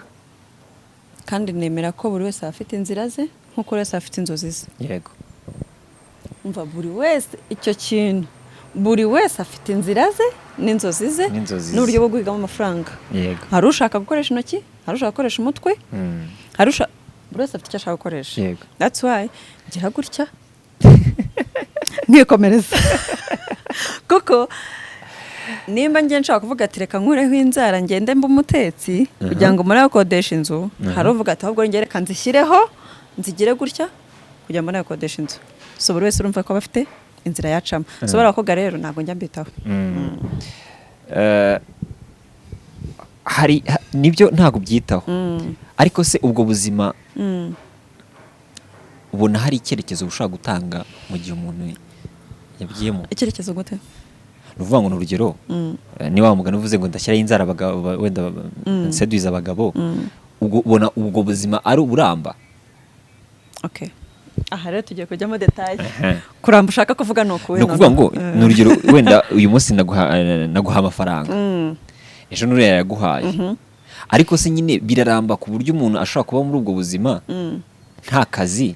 Kandi nemera ko buri wese afite inzira ze nk'uko buri wese afite inzozi ze. Umva, buri wese icyo kintu Buri wese afite inzira ze n'inzozi ze N'inzozi ze. n'uburyo bwo guhigamo amafaranga. Hari ushaka gukoresha intoki, hari ushaka gukoresha umutwe, hari ushaka, buri wese afite icyo ashaka gukoresha. That's why ngira gutya nkikomereza, kuko nimba njye nshaka kuvuga ati reka nkureho inzara ngende mba umutetsi kugira ngo mbone gukodesha inzu, hari uvuga ati ahubwo njye reka nzishyireho nzigire gutya kugira ngo mbone gukodesha inzu. So buri wese urumva ko aba afite inzira yacamo. So bariya bakobwa rero ntabwo njya mbitaho. Hari nibyo, ntabwo ubyitaho, ariko se ubwo buzima ubona hari icyerekezo bushobora gutanga mu gihe umuntu yabigiyemo? Icyerekezo gute? Ni ukuvuga ngo ni urugero, niba wa mugani uvuze ngo ndashyiraho inzara abagabo wenda nseduiza abagabo, ubwo ubona ubwo buzima ari uburamba? Okay, aha rero tugiye kujyamo détails. Kuramba ushaka kuvuga ni ukuhe? Ni ukuvuga ngo Noneho? ni urugero, wenda uyu munsi naguha amafaranga, ejo n'uriya yaguhaye, ariko se nyine biraramba ku buryo umuntu ashobora kuba muri ubwo buzima nta kazi,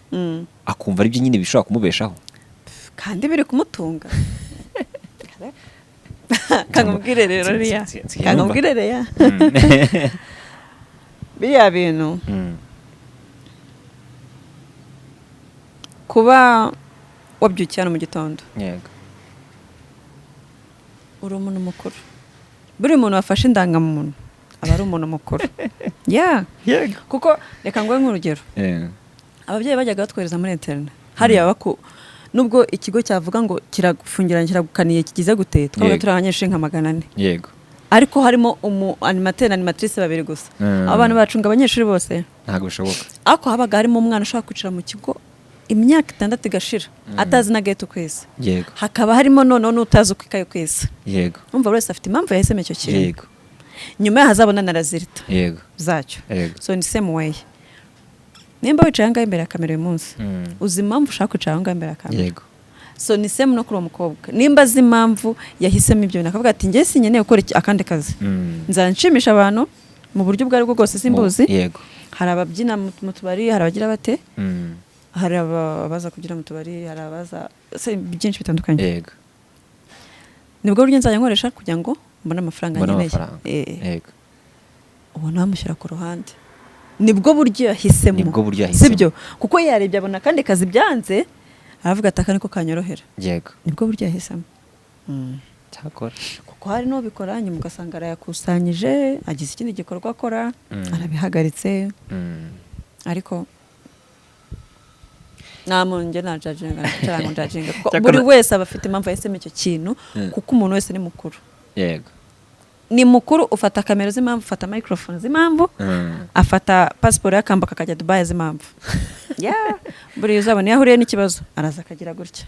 akumva aribyo nyine bishobora kumubeshaho? Kandi biri kumutunga. Kankubwire rero riya, kankubwire reya, biriya bintu, kuba wabyukiye hano mu gitondo, uri umuntu mukuru. Buri muntu wafashe indangamuntu aba ari umuntu mukuru, ya. Kuko reka nguhe nk'urugero, ababyeyi bajyaga batwohereza muri internat hariya, baku nubwo ikigo cyavuga ngo kiragufungiranye, kiragukaniye, kigize gute, twabaga turi abanyeshuri nka 400, ariko harimo umu animateur na animatrice babiri gusa. Abo bantu bacunga abanyeshuri bose? Ntabwo bishoboka. Ariko habaga harimo umwana ushobora kwicara mu kigo imyaka 6 igashira atazi na gate ukwezi. Hakaba harimo noneho n'utazi uko ikaye kwezi. Umva, buri wese afite impamvu yahisemo icyo kintu. Nyuma yaho azabona na résultat zacyo. So ni same way, nimba wicaye ahangaha imbere ya kamera uyu munsi, uzi impamvu ushaka kwicara ahangaha imbere ya kamera. So ni same no kuri uwo mukobwa, nimba azi impamvu yahisemo ibyo bintu, akavuga ati njye sinkeneye gukora akandi kazi, nzajya nshimisha abantu mu buryo ubwo aribwo bwose, simbuzi. Hari ababyina mu tubari, hari abagira bate, hari abaza kubyina mu tubari, hari abaza se byinshi bitandukanye. Nibwo buryo nzajya nkoresha kugira ngo mbone amafaranga Mbone nkeneye. amafaranga. Ubona bamushyira ku ruhande, nibwo buryo yahisemo. Nibwo buryo yahisemo. Sibyo? Kuko yarebye abona akandi kazi byanze, aravuga ati aka niko kanyorohera. Nibwo buryo yahisemo. Cyakora Kuko hari n'ubikora nyuma ugasanga arayakusanyije, agize ikindi gikorwa akora, arabihagaritse. Ariko nta muntu njye najudginga, nicara ngo njudginga, kuko Cyakora buri wese aba afite impamvu yahisemo icyo kintu, kuko umuntu wese ni mukuru. Ni mukuru, ufata kamera z'impamvu, ufata microphone z'impamvu, afata pasiporo y'akambuka akajya Dubai z'impamvu. Yeah, buriya uzabona iyo ahuriye n'ikibazo araza akagira gutya.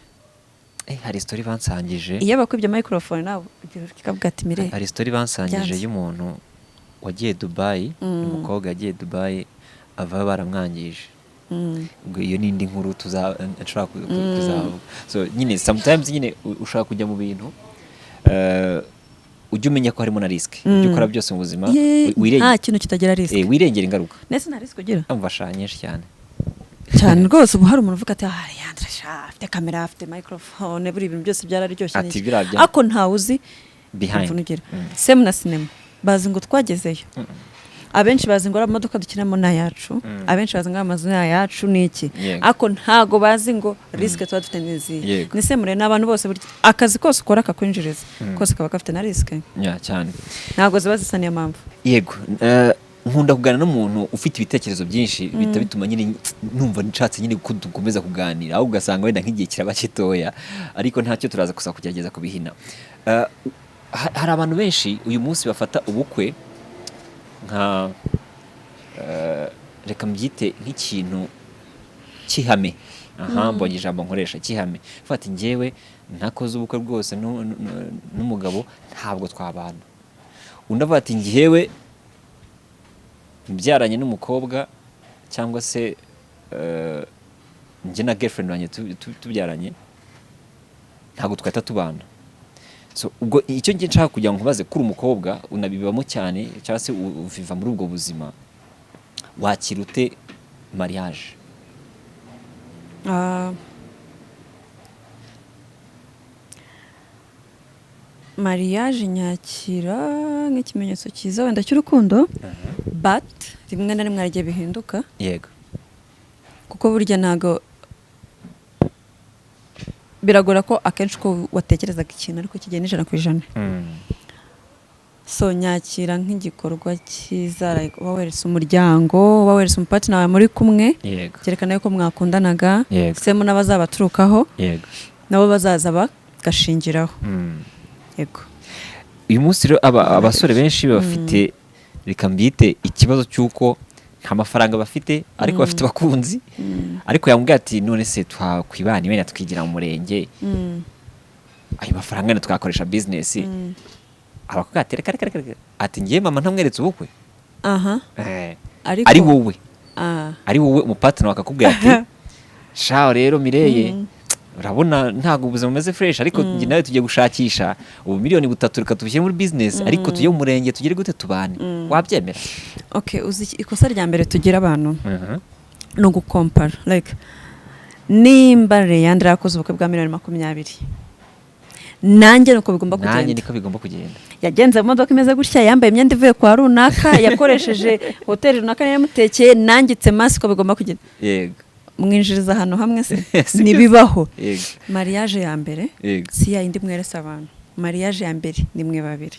Hari story bansangije. Iyo bakwibye microphone nawe ugira ikavuga ati mire. Hari story bansangije Byanze. y'umuntu wagiye Dubai, umukobwa yagiye Dubai avayo baramwangije. Ubwo iyo ni indi nkuru tuza nshobora kuzavuga. So nyine sometimes nyine ushobora kujya mu bintu, ujye umenya ko harimo na risk. Ibyo ukora byose mu buzima, Nta kintu kitagira risk. Wirengera ingaruka. Nese nta risk ugira? Umva sha, nyinshi cyane. Cyane rwose. Ubu hari umuntu uvuga ati ah, Leandre sha, afite kamera, afite microphone, buri ibintu byose byararyoshye Ati n'iki. biriya Ariko ntawe uzi behind. imvune ugira. Same na sinema, bazi ngo twagezeyo, abenshi bazi ngo ari amamodoka dukinamo ni ayacu, abenshi bazi ngo ari amazu ni ayacu ni iki, ariko ntago bazi ngo risk tuba dufite n'izihe. Ni same rero n'abantu bose, burya akazi kose ukora kakwinjiriza kose kaba gafite na risk. Yeah, cyane. Ntabwo ziba zisa, niyo mpamvu. Yego. Nkunda kuganira n'umuntu ufite ibitekerezo byinshi, bihita bituma nyine numva nshatse nyine ko dukomeza kuganira, ahubwo ugasanga wenda nk'igihe kiraba gitoya, ariko ntacyo, turaza gusa kugerageza kubihina. Hari abantu benshi uyu munsi bafata ubukwe nka reka mbyite nk'ikintu cy'ihame. Aha mbonye ijambo nkoresha, cy'ihame. Fata njyewe ntakoze ubukwe rwose n'umugabo ntabwo twabana. Undi avuga ati njyewe mbyaranye n'umukobwa cyangwa se njye na girlfriend wanjye tubyaranye ntabwo twahita tubana. So ubwo icyo njye nshaka kugira ngo nkubaze, kuri umukobwa unabibamo cyane cyangwa se uviva muri ubwo buzima, wakira ute mariage? Ah, Mariage nyakira nk'ikimenyetso cyiza wenda cy'urukundo, but rimwe na rimwe hari igihe bihinduka, kuko burya ntago biragora ko akenshi uko watekerezaga ikintu ariko kigenda 100%. So nyakira nk'igikorwa cyiza, like uba weretse umuryango, uba weretse umupartner wawe muri kumwe, cyerekana yuko mwakundanaga, semo n'abazabaturukaho nabo bazaza bagashingiraho. Yego. Uyu munsi rero abasore benshi bafite, reka mbyite, ikibazo cy'uko nta mafaranga bafite, ariko bafite abakunzi. Ariko yamubwira ati: "None se twakwibana, wenda twigira mu murenge, ayo mafaranga wenda twakoresha business." Abakobwa ati: "Reka, reka, reka, reka." Ati: "Ngiye mama ntamweretse ubukwe." Ariko Ari wowe, ari wowe, umupartner akakubwira ati: "Shaho rero Mireye, urabona ntabwo ubuzima bumeze fresh, ariko njye nawe tugiye gushakisha ubu miliyoni 3, reka tubishyire muri business, ariko tujye mu murenge, tugire gute, tubane." Wabyemera? Okay, uzi ikosa rya mbere tugira abantu ni ugukompara. Like nimba Leandre yakoze ubukwe bwa miliyoni 20, nanjye nuko bigomba Nanjye kugenda. niko bigomba kugenda. Yagenze mu modoka imeze gutya, yambaye imyenda ivuye kwa runaka, yakoresheje hoteli runaka niyo yamutekeye, nanjye masi ko bigomba kugenda. Mwinjiriza ahantu hamwe se? Si byo. Ntibibaho. Mariage ya mbere si ya yindi mwerese abantu. Mariage ya mbere ni mwe babiri.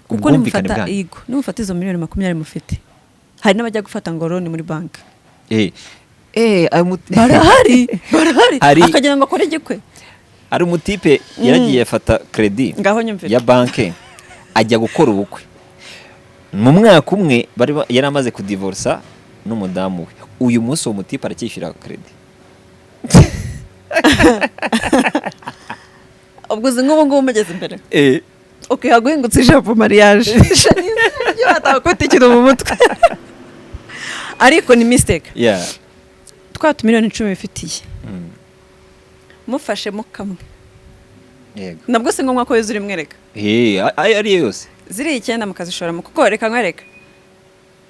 Kuko Ubwumvikane nimufata bwanyu. Yego, nimufata izo miliyoni 20 mufite, hari n'abajya gufata ngo loan muri banki. Eh, ayo Barahari, barahari. Akagira ngo akore igikwe. Hari umutipe yaragiye afata crédit Ngaho nyumvira. ya banki, ajya gukora ubukwe. Mu mwaka umwe yari amaze kudivorsa n'umudamu we. Uyu munsi uwo mutipe aracyishyura crédit. Ubwo uzi nk'ubu ngubu mugeze imbere, ukiha guhingutsa ijambo mariage, batakubita ikintu mu mutwe, ariko ni mistake. Twa tumiliyoni 10 bifitiye, mufashemo kamwe, nabwo si ngombwa ko yuzuye imwereka. Ayo ariyo yose. Ziriya icyenda mukazishoramo, kuko reka nkwereka,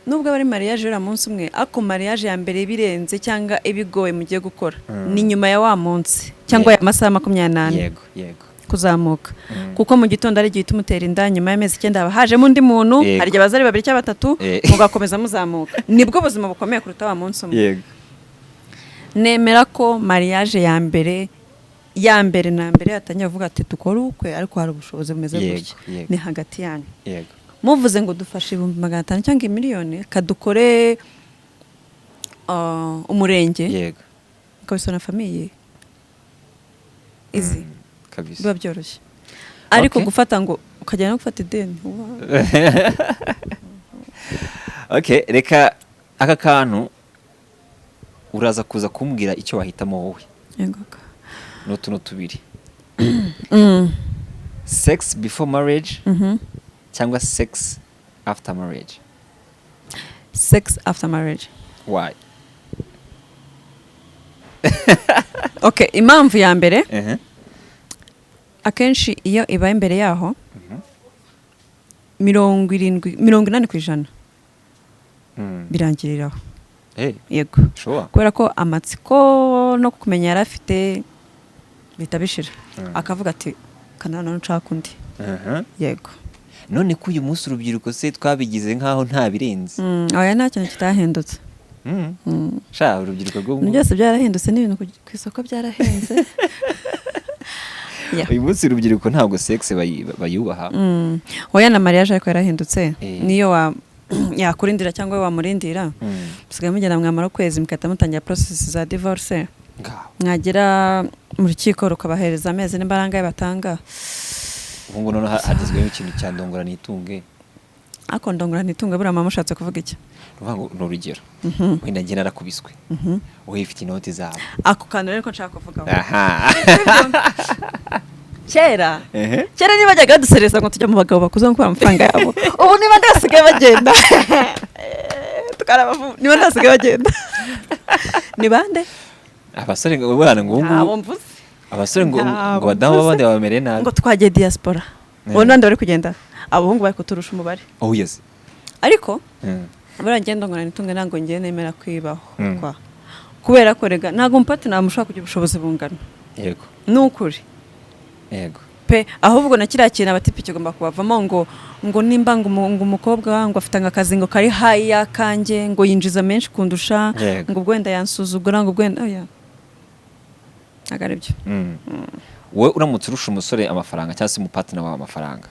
nubwo aba ari mariage uriya munsi umwe, ariko mariage ya mbere ibirenze cyangwa ibigoye mugiye gukora ni nyuma ya wa munsi cyangwa ya masaha 24 yego yego kuzamuka, kuko mu gitondo ari igihe uhita umutera inda, nyuma y'amezi 9 haba hajemo undi muntu. Hari igihe baza ari babiri cyangwa batatu, mugakomeza muzamuka. Nibwo buzima bukomeye kuruta wa munsi umwe. Nemera ko mariage ya mbere, ya mbere na mbere, yatangiye kuvuga ati: "Dukore ubukwe," ariko hari ubushobozi bumeze gutya, ni hagati yanyu. Muvuze ngo dufashe 500,000 cyangwa miliyoni, kadukore umurenge, ukabisona famille izi, biba byoroshye. Ariko gufata ngo ukajya no gufata ideni, wow. Okay, reka aka kantu uraza kuza kumbwira icyo wahitamo wowe. Yego. Ni utuntu tubiri: sex before marriage cyangwa sex after marriage. Sex after marriage. Why? Okay, impamvu ya mbere, akenshi iyo ibaye imbere yaho, 70, 80% birangiriraho. Hey, Yego. sure. Kubera ko amatsiko no kumenya yari afite bihita bishira, akavuga ati: "Kanana nshaka undi." Yego. None ko uyu munsi urubyiruko se twabigize nk'aho nta birenze? Oya, nta kintu kitahindutse. Sha, urubyiruko rwo Ibintu byose byarahindutse, n'ibintu ku isoko byarahenze. Yeah. Uyu munsi urubyiruko ntabwo sex bayubaha. Oya, na mariage ariko yarahindutse. Niyo wa yakurindira cyangwa wamurindira, musigaye mugenda mwamara ukwezi mugahita mutangira process za divorce. Ngaho. Mwagera mu rukiko rukabahereza amezi n'imbaranga batanga. Ubu ngubu noneho hagezweho ikintu cya ndongora nitunge. Ariko ndongora ntitunge, buriya mama ushatse kuvuga iki? Ni ukuvuga ngo ni urugero, wenda njye narakubiswe, wowe ifite inoti zawe. Ako kantu rero ko nshaka kuvugaho. Aha. Kera, kera niba bajyaga badusereza ngo tujya mu bagabo bakuze ngo kubera amafaranga yabo, ubu niba ndasigaye bagenda, tukarabavu, niba ndasigaye bagenda ni bande? Abasore ngo bana ngo ubu Ntabo ngubu mvuze. Abasore ngo Ntabwo ngo badamu mvuze. b'abandi babamereye nabi. Ngo twagiye diaspora, ubu nandi bari kugenda, abahungu bari kuturusha umubare. Oh yes. Ariko buriya ngendo ngo nitunge, ntabwo ngiye nemera kwibaho kwa kubera ko rega ntabwo umupati ntabwo mushobora kugira ubushobozi bungana. Ni ukuri pe. Pe, ahubwo na kiriya kintu abatipe kigomba kubavamo, ngo nimba ngo umukobwa ngo afite akazi ngo kari high y'akanjye, ngo yinjiza menshi kundusha, ngo ubwo wenda yansuzugura, ngo ubwo wenda, oya, ntabwo ari byo. Wowe uramutse urusha umusore amafaranga cyangwa se umupartner wawe amafaranga,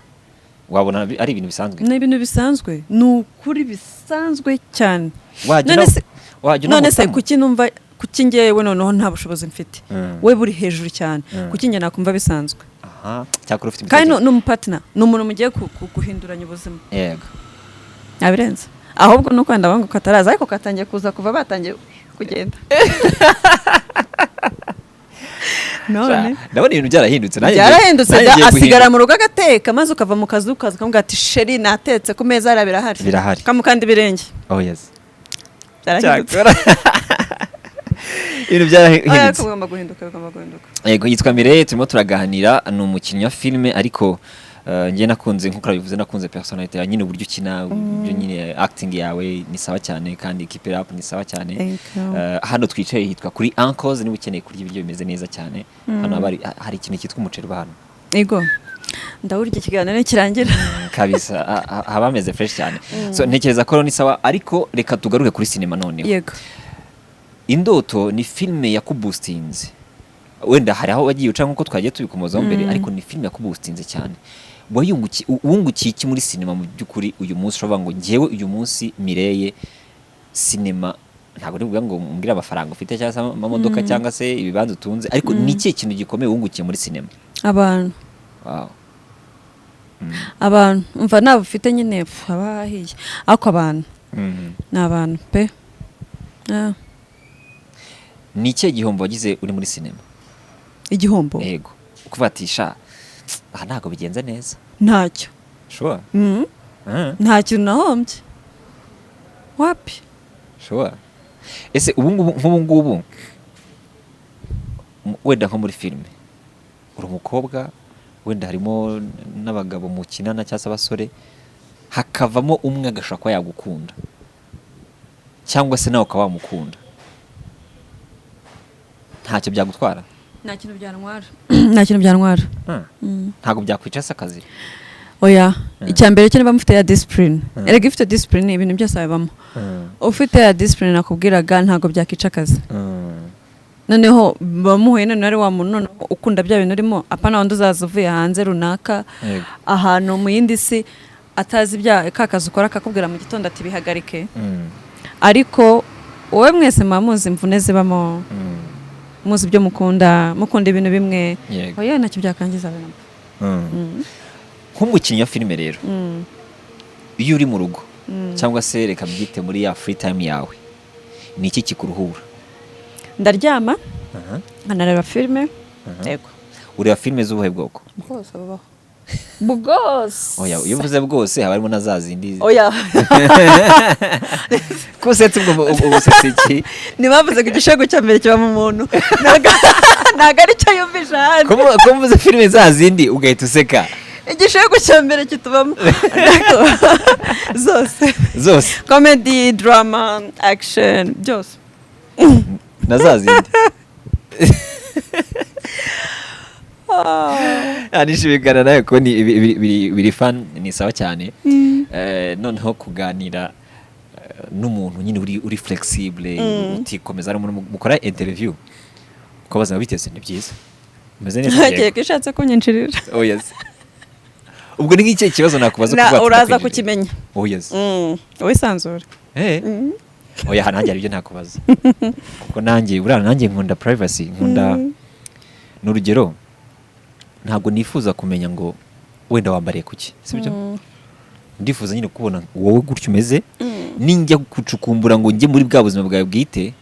wabona ari ibintu bisanzwe? Ni ibintu bisanzwe, ni ukuri bisanzwe cyane. Wajya None se wajya none se unamutamo? Kuki numva, kuki ngewe noneho nta bushobozi mfite, we buri hejuru cyane, kuki njye nakumva bisanzwe? Aha, cyakora ufite Kandi imitekerereze. ni umupartner, ni umuntu mugiye guhinduranya ubuzima. Ntabirenze. Ahubwo nuko wenda banga kataraza, ariko katangiye kuza kuva batangiye kugenda none. Ndabona ibintu byarahindutse nanjye Byarahindutse. nanjye Da, ngiye asigara guhindura. mu rugo agateka, maze ukava mu kazi ukaza ukamubwira ati: "Chéri, natetse, ku meza hariya birahari." Birahari. Ukamukanda ibirenge. Oh yes. Byarahindutse. Cyakora ibintu Oya, byarahindutse. ariko bigomba guhinduka, bigomba guhinduka. Yego, yitwa Mireille, turimo turaganira, ni umukinnyi wa filime, ariko njye nakunze, nkuko nabivuze, nakunze personality yawe nyine, uburyo ukina, uburyo nyine acting yawe ni sawa cyane, kandi keep it up, ni sawa cyane. Thank you. Hano twicaye hitwa kuri Uncles, niba ukeneye kurya ibiryo bimeze neza cyane. Hano haba hari ikintu cyitwa umuceri uba hano. Ego, ndawurya ikiganiro nikirangira. Kabisa, haba hameze fresh cyane. So ntekereza ko rero ni sawa, ariko reka tugaruke kuri sinema noneho. Yego. Indoto ni filime yakuboostinze, wenda hari aho wagiye uca nk'uko twagiye tubikomozaho mbere, ariko ni filime yakuboostinze cyane. Wungukiye iki muri sinema mu by'ukuri uyu munsi ushobora ngo njyewe uyu munsi Mireille sinema? Ntabwo ndi buvuge ngo umbwire amafaranga ufite cyangwa se amamodoka cyangwa se ibibanza utunze, ariko ni ikihe kintu gikomeye wungukiye muri sinema? Abantu. Wow. Abantu, umva, naba ufite nyine pfu, haba hahiye, ariko abantu ni abantu pe. Ah. Ni ikihe gihombo wagize uri muri sinema? Igihombo? Yego, ukuvuga ati: "Sha, aha ntabwo bigenze neza." Ntacyo. Sure? Nta kintu nahombye, wapi. Sure. Ese ubu ngubu, nk'ubu ngubu, wenda nko muri filime uri umukobwa, wenda harimo n'abagabo mukinana cyangwa se abasore, hakavamo umwe agashobora kuba yagukunda cyangwa se nawe ukaba wamukunda, ntacyo byagutwara? Nta kintu byantwara, nta kintu byantwara. Ntabwo byakwica se akazi? Oya. Icya mbere cyo, niba mufite ya discipline, erega ifite discipline ibintu byose bibamo. Ufite ya discipline nakubwiraga, ntabwo byakica akazi. Noneho bamuhuye, noneho ari wa muntu noneho ukunda bya bintu urimo, apana wundi uzaza uvuye hanze runaka, ahantu mu yindi si, atazi ibya ka kazi ukora, akakubwira mu gitondo ati: "Bihagarike." Ariko wowe, mwese muba muzi imvune zibamo, muzi ibyo mukunda, mukunda ibintu bimwe. Oya, ntacyo byakangiza bino. Nk'umukinnyi wa filime rero, iyo uri mu rugo cyangwa se reka mbyite muri ya free time yawe, ni iki kikuruhura? Ndaryama, nkanareba filime, yego. Ureba filime z'ubuhe bwoko? Bwose bubaho, bwose. Oya, iyo uvuze bwose haba harimo na za zindi. Oya. Ko usetse, ubwo ubu usetse iki? Ntibavuze ngo igishego cya mbere kiba mu muntu, ntabwo ari cyo yumvisha ahandi. Ko mvuze filime za zindi ugahita useka? Igishego cya mbere kitubamo. Zose. Zose? Comedy, drama, action, byose. Na za zindi. Nishimikana nawe ko ni biri fun, ni sawa cyane. Noneho kuganira n'umuntu nyine uri flexible, utikomeza, ari umuntu mukora interview ukabaza: "Biteze ni byiza, umeze neza?" Ntagiye Yego. ko ishatse kunyinjirira. Oh yes. Ubwo ni nk'ikihe kibazo nakubaza Na- kuvuga ati uraza ndakwinjirira? Kukimenya. Oh yes. Wisanzure. Oya, nanjye hari ibyo nakubaza, kuko nanjye buriya nanjye nkunda privacy, nkunda, ni urugero, ntabwo nifuza kumenya ngo wenda wambariye kuki, sibyo? Ndifuza nyine kubona wowe gutyo umeze. Ninjya gucukumbura ngo njye muri bwa buzima bwawe bwite,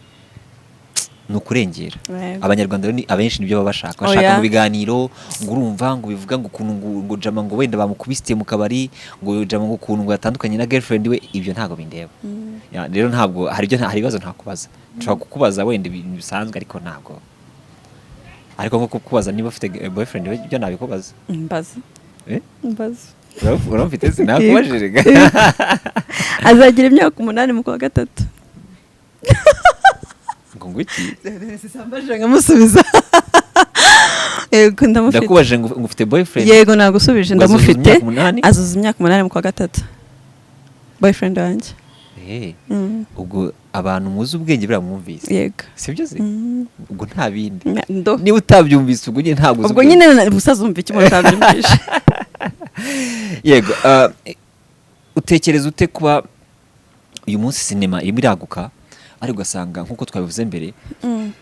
ni ukurengera. Yego. Abanyarwanda rero ni abenshi nibyo baba bashaka, bashaka Oya. mu biganiro ngo urumva ngo bivuga ngo ukuntu ngo jama ngo wenda bamukubisitiye mu kabari, ngo jama ngo ukuntu ngo yatandukanye na girlfriend we. Ibyo ntabwo bindeba. Ya, rero ntabwo hari ibyo hari ibibazo ntakubaza. Nshobora kukubaza wenda ibintu bisanzwe, ariko ntabwo, ariko nko kukubaza niba ufite boyfriend we, ibyo nabikubaza. Mbaza. Eh? Mbaza. Uramufite se? Nakubajije ga. Azagira imyaka 8 mu kwa gatatu. Ngo iki? Sambajije nkamusubiza. Yego, ndamufite. Ndakubajije ngo ufite boyfriend? Yego, nagusubije. Ngo azuzuza Ndamufite. imyaka 8? Azuza imyaka 8 mu kwa gatatu, boyfriend wanjye. Ubwo abantu muzi ubwenge biramwumvise. Yego. Sibyo se? Mm. Ubwo nta bindi. Ndo. Niba utabyumvise, ubwo nyine ntabwo uzi Ubwo ubwenge. nyine ubusazumva icyo umuntu atabyumvise. Yego, utekereza ute kuba uyu munsi sinema irimo iraguka, ariko ugasanga nk'uko twabivuze mbere,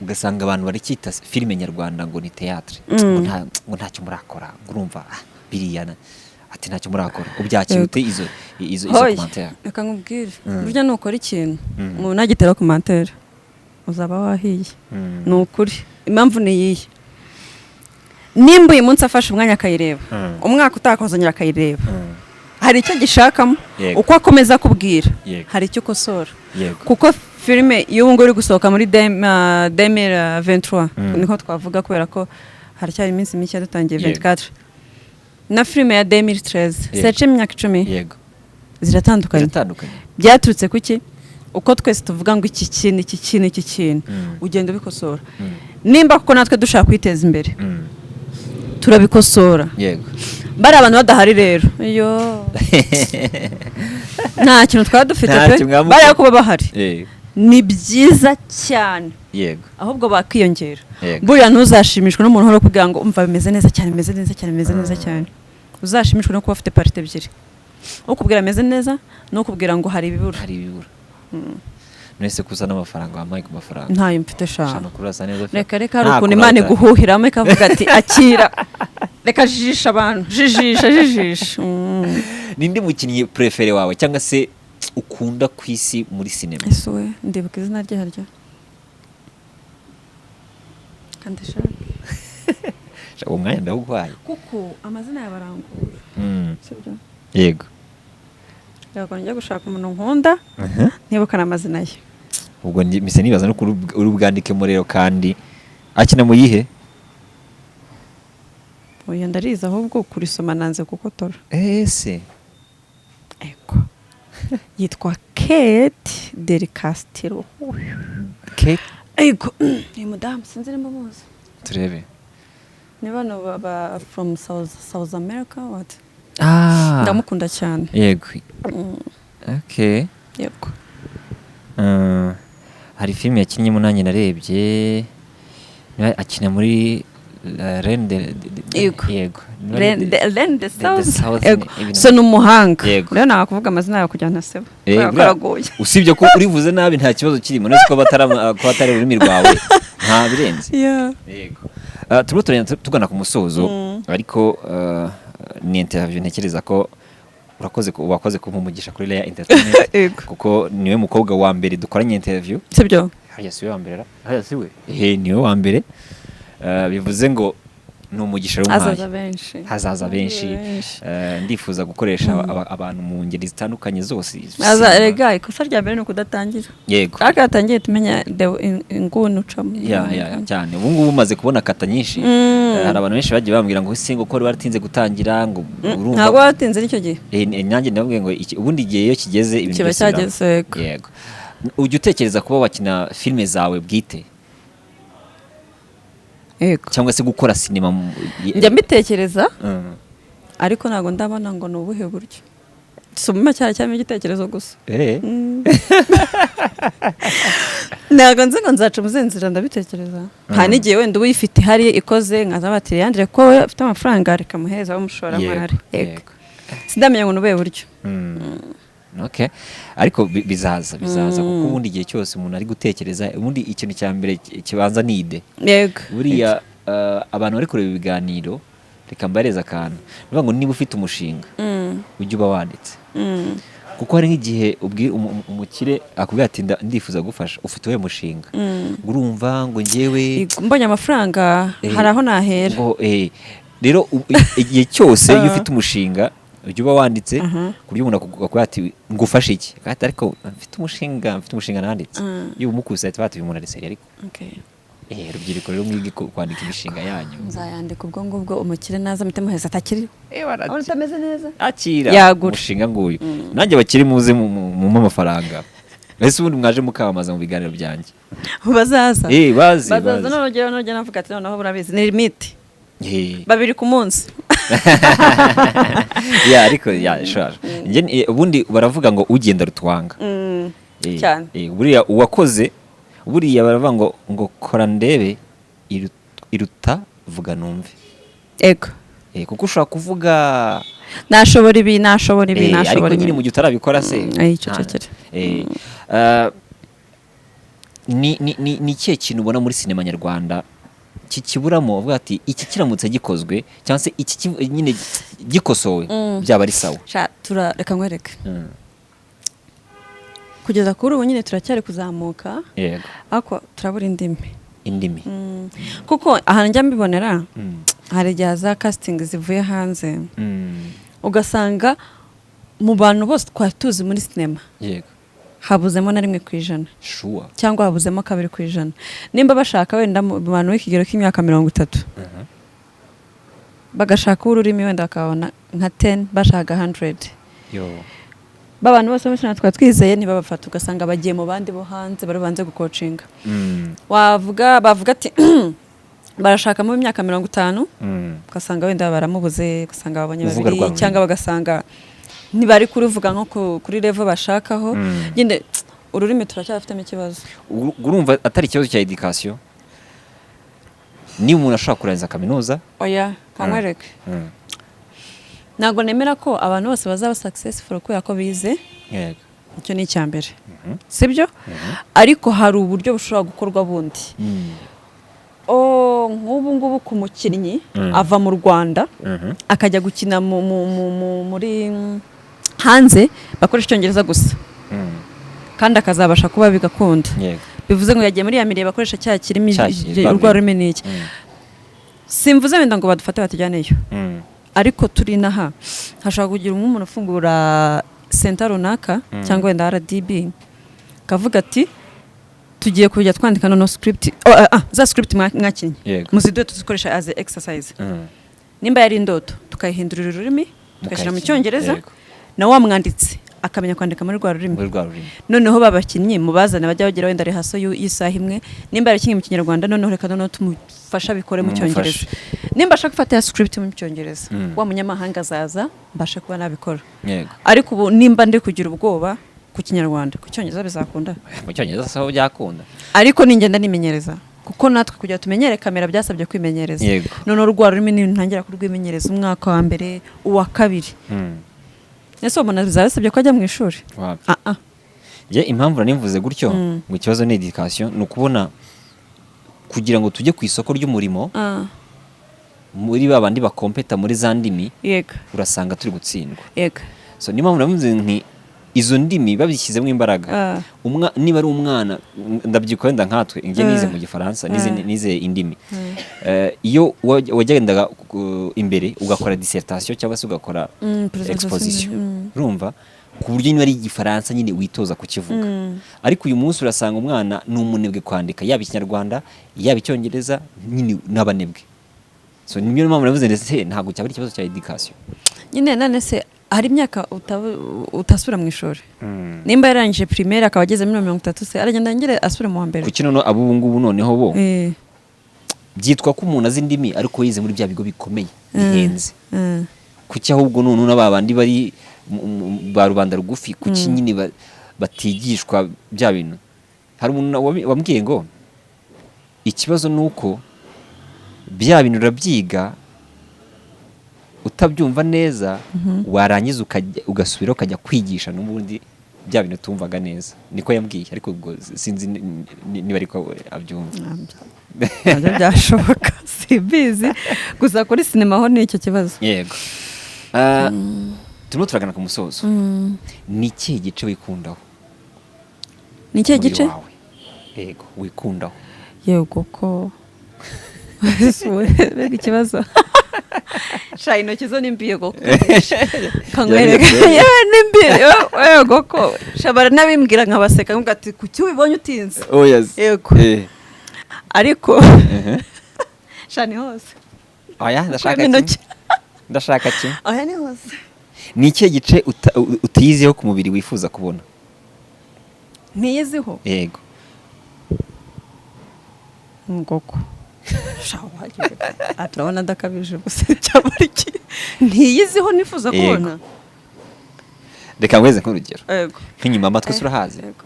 ugasanga abantu baracyita filime nyarwanda ngo ni théâtre, ngo ntacyo murakora, ngo urumva biriya ati ntacyo murakora? Ubyakira ute izo Hoya, commentaire? Reka nkubwire. Burya nukora ikintu, umuntu nagitera commentaire, uzaba wahiye. Ni ukuri. Impamvu ni iyihe? Nimba uyu munsi afashe umwanya akayireba, umwaka utaha akazongera akayireba, hari icyo agishakamo. Uko akomeza akubwira, hari icyo ukosora. Kuko filime y'ubu ngubu iri gusohoka muri 2023, niho twavuga, kubera ko haracyari iminsi mike dutangiye 24, na filime ya 2013, sece imyaka 10, Yego, ziratandukanye. Ziratandukanye. Byaturutse kuki? Uko twese tuvuga ngo iki kintu, iki kintu, iki kintu, ugenda ubikosora. Nimba kuko natwe dushaka kwiteza imbere, turabikosora. Bari abantu badahari rero, iyo nta kintu twaba dufite Ntacyo pe. mwamukora. Bariya kuba bahari ni byiza cyane, ahubwo bakiyongera. Buriya ntuzashimishwe n'umuntu uhora ukubwira ngo umva, bimeze neza cyane, bimeze neza cyane, bimeze neza cyane. Uzashimishwe no kuba ufite parties ebyiri: ukubwira ameze neza n'ukubwira ngo hari ibibura. Hari ibibura. None kuza n'amafaranga wampaye ku mafaranga? Ntayo mfite sha. Shana kurasa neza. Reka reka, hari Nta ukuntu kuntu Imana iguhuhiramo ikavuga ati: "Akira, reka jijisha abantu, jijisha, jijisha." Ninde mukinnyi préféré wawe cyangwa se ukunda ku isi muri sinema? Ese we, ndibuka izina rye harya kandi shaka. Uwo mwanya ndawuguhaye. Kuko amazina yawe arangura. Sibyo? Yego. Reka njya gushaka umuntu nkunda, nibukana amazina ye. Ubwo mise nibaza no uri bwandikemo rero. Kandi akina mu yihe? Oya, ndarizi, ahubwo kurisoma nanze kukotora. Ese? Ego, yitwa Kate Del Castillo. Kate? Ego, uyu mudamu sinzi nimba muzi. Turebe. Ni bano baba from South America, what? Ah. Ndamukunda cyane. Yego, okay. Yego. Hari filime yakinnyemo nanjye narebye. Niba akina muri Reine Yego. Yego. Ren de the South. South. Yego. So ni umuhanga. Rero ntabwo kuvuga amazina yawe kugira ngo ntaseba, kubera ko aragoye. Usibye ko urivuze nabi nta kibazo kirimo, nese ko atari ururimi rwawe, nta birenze. Yego. Turimo turagenda tugana ku musozo, ariko ni interview ntekereza ko urakoze wakoze kumpa umugisha kuri Leya Entertainment, kuko niwe mukobwa wa mbere dukoranye interview. Sibyo? Harya si we wa mbere ra? Harya si we? Niwe wa mbere. Bivuze ngo ni umugisha Hazaza w'umuhaye. benshi. Hazaza benshi. Benshi. Ndifuza gukoresha abantu mu ngeri zitandukanye zose. Haza. Erega ikosa rya mbere ni ukudatangira. Ariko yatangiye tumenya inguni ucamo. Ya, cyane. Ubu ngubu umaze kubona kata nyinshi. Hari abantu benshi bagiye bambwira ngo ese ngo ko wari waratinze gutangira, ngo urumva. Ntabwo watinze n'icyo gihe. Nanjye ndababwiye ngo ubundi igihe iyo kigeze ibintu Kiba byose biraba. cyageze, yego. Yego. Ujya utekereza kuba wakina filime zawe bwite Yego. cyangwa se gukora sinema Njya mbitekereza, ariko ntabwo ndabona ngo ni ubuhe buryo. Soma cyane cyane igitekerezo gusa. Ntabwo nzi ngo nzaca mu zihe nzira. Ndabitekereza, nta n'igihe wenda uba uyifite ihari ikoze, nkaza bati: "Yandire ko we afite amafaranga, reka muhereza w'umushoramari." Yego. Sindamenya ngo ni ubuhe buryo. Okay. Ariko bizaza, bizaza, kuko ubundi igihe cyose umuntu ari gutekereza, ubundi ikintu cya mbere kibanza ni idée. Buriya abantu bari kureba ibiganiro, reka mbareze akantu. Ni ukuvuga ngo niba ufite umushinga, ujye uba wanditse, kuko hari nk'igihe ubwira umukire akubwira ati: "Ndifuza gufasha, ufite uwuhe mushinga?" Ngo urumva ngo njyewe Yego, mbonye amafaranga, hari aho nahera. Ngo rero igihe cyose iyo ufite umushinga, ujya uba wanditse, ku buryo umuntu akubwira ati: "Ngufashe iki?" Ati: "Ariko mfite umushinga, mfite umushinga nanditse." Iyo umukuse ahita bati: "Uyu muntu ari sérieux." Ariko urubyiruko rero, mwige kwandika imishinga yanyu. Nzayandika ubwo ngubwo, umukire naza mpite muheza atakiriho. Abona utameze neza. Akira Yagura. umushinga nguyu. Nanjye bakiri muze mumpe amafaranga. Ese ubundi mwaje mukamamaza mu biganiro byanjye? Bazaza. Bazi. Bazaza. Bazi. Nongera navuga ati: "Noneho burabizi ni limite." Babiri ku munsi. Ya, ariko ya sure. Njye ubundi baravuga ngo ugenda rutwanga. Cyane. Buriya uwakoze, buriya baravuga ngo kora ndebe iruta vuga numve. Ego. Kuko ushobora kuvuga nashobora ibi, nashobora ibi, nashobora ariko nyine ibi. Mu gihe utarabikora se Icecekere. Ni ikihe kintu ubona muri sinema nyarwanda kikiburamo, uvuga ati iki kiramutse gikozwe cyangwa se iki nyine gikosowe byaba ari sawa? Sha, reka nkwereke. Kugeza kuri ubu nyine turacyari kuzamuka, ariko turabura indimi. Indimi. Kuko ahantu njya mbibonera, hari igihe za casting zivuye hanze, ugasanga mu bantu bose twari tuzi muri sinema habuzemo na 1% cyangwa habuzemo 2%. Nimba bashaka wenda mu bantu b'ikigero cy'imyaka 30, bagashaka ururimi wenda bakabona nka 10, bashaka 100, Yo. B'abantu bose muri sinema twari twizeye ntibabafata, ugasanga bagiye mu bandi bo hanze bari banze gukocinga. Wavuga, bavuga ati barashaka mu myaka 50, ugasanga wenda baramubuze, ugasanga babonye Uvuga babiri rwa rurimi. cyangwa bagasanga ntibari kuruvuga nko kuri level bashakaho. Nyine ururimi turacyafitemo ikibazo. Urumva atari ikibazo cya education, niba umuntu ashobora kurangiza kaminuza? Oya, kankwereke. Ntabwo nemera ko abantu bose bazaba successful kubera ko bize. Icyo ni icya mbere, sibyo? Ariko hari uburyo bushobora gukorwa bundi. Oh, nk'ubu ngubu ku mukinnyi ava mu Rwanda akajya gukina muri hanze bakoresha Icyongereza gusa, kandi akazabasha kuba bigakunda. Bivuze ngo yagiye muri ya milieu bakoresha cya kirimi, Cya rwa rwa rurimi. rurimi n'iki. Simvuze wenda ngo badufate batujyaneyo, ariko turi inaha hashobora kugira nk'umuntu ufungura center runaka cyangwa wenda RDB, akavuga ati tugiye kujya twandika noneho script, oh, za script mwakinnye muziduhe tuzikoresha as a exercise. Nimba yari indoto, tukayihindurira ururimi, tugashyira mu Mukayikina. Cyongereza, na wa mwanditsi akamenya kwandika muri rwa rurimi. Muri rwa rurimi. Noneho babakinnyi mubazane bajya bagira wenda rehearsal y'isaha imwe. Nimba yarakinnye mu Kinyarwanda, noneho reka noneho tumufashe abikore mu Mumufashe. Cyongereza. Nimba ashaka gufata ya script mu Cyongereza, wa munyamahanga azaza mbashe kuba nabikora. Ariko ubu nimba ndi kugira ubwoba ku Kinyarwanda, ku Cyongereza bizakunda? Mu Cyongereza saho byakunda. Ariko ningenda nimenyereza, kuko natwe kugira tumenyere kamera byasabye kwimenyereza. Noneho rwa rurimi nintangira kurwimenyereza umwaka wa mbere, uwa kabiri, ese uwo muntu bizaba bisabye ko ajya mu ishuri? Wapi. Ah ah. Njye impamvu nanivuze gutyo ngo ikibazo ni education, ni ukubona kugira ngo tujye ku isoko ry'umurimo muri ba bandi bakompeta muri za ndimi, urasanga turi gutsindwa. So niyo mpamvu navuze nti izo ndimi babishyizemo imbaraga, niba ari umwana, ndabyikora wenda nkatwe, njye nize mu Gifaransa, nize nize indimi. Iyo wagendaga imbere ugakora dissertation cyangwa se ugakora Presentation, exposition, urumva ku buryo niba ari Igifaransa nyine witoza kukivuga. Ariko uyu munsi urasanga umwana ni umunebwe kwandika, yaba Ikinyarwanda, yaba Icyongereza, nyine n'abanebwe. So niyo mpamvu navuze ndetse ntabwo cyaba ari ikibazo cya education. Nyine none se hari imyaka utasubira mu ishuri? Nimba yarangije primaire akaba ageze muri 30, se aragenda yongere asubire mu wa mbere? Kuki noneho ab'ubu ngubu noneho bo byitwa ko umuntu azi indimi ariko yize muri bya bigo bikomeye bihenze? Kuki ahubwo noneho na ba bandi bari ba rubanda rugufi, kuki nyine batigishwa bya bintu? Hari umuntu wambwiye ngo ikibazo ni uko bya bintu urabyiga utabyumva neza, warangiza ugasubira ukajya kwigisha n'ubundi bya bintu utumvaga neza. Niko yambwiye, ariko ubwo sinzi niba ariko abyumva. Nabyo byashoboka, simbizi. Gusa kuri sinema ho ni icyo kibazo. Yego. Turimo turagana ku musozo. Ni ikihe gice wikundaho? Ni ikihe Umubiri gice? wawe. Yego, wikundaho. Yego ko mbega ikibazo sha! Intoki zo ni mbi, yego kankwereka, yewe ni mbi, yego ko sha, baranabimbwira nkabaseka, nkavuga ati kuki ubibonye utinze? Oh yes. Yego. Ariko sha ni hose. Oya, ndashaka Kuramo intoki. kimwe, ndashaka kimwe. Oya, ni hose. Ni ikihe gice utiyiziho ku mubiri wifuza kubona? Ntiyiziho? Yego. Ngoko. Sha, wagiye. Ah, turabona ndakabije gusa, cyaba ari iki ntiyiziho nifuza kubona? Reka ngweze nk'urugero. Yego. Nk'inyuma amatwi se urahazi? Yego,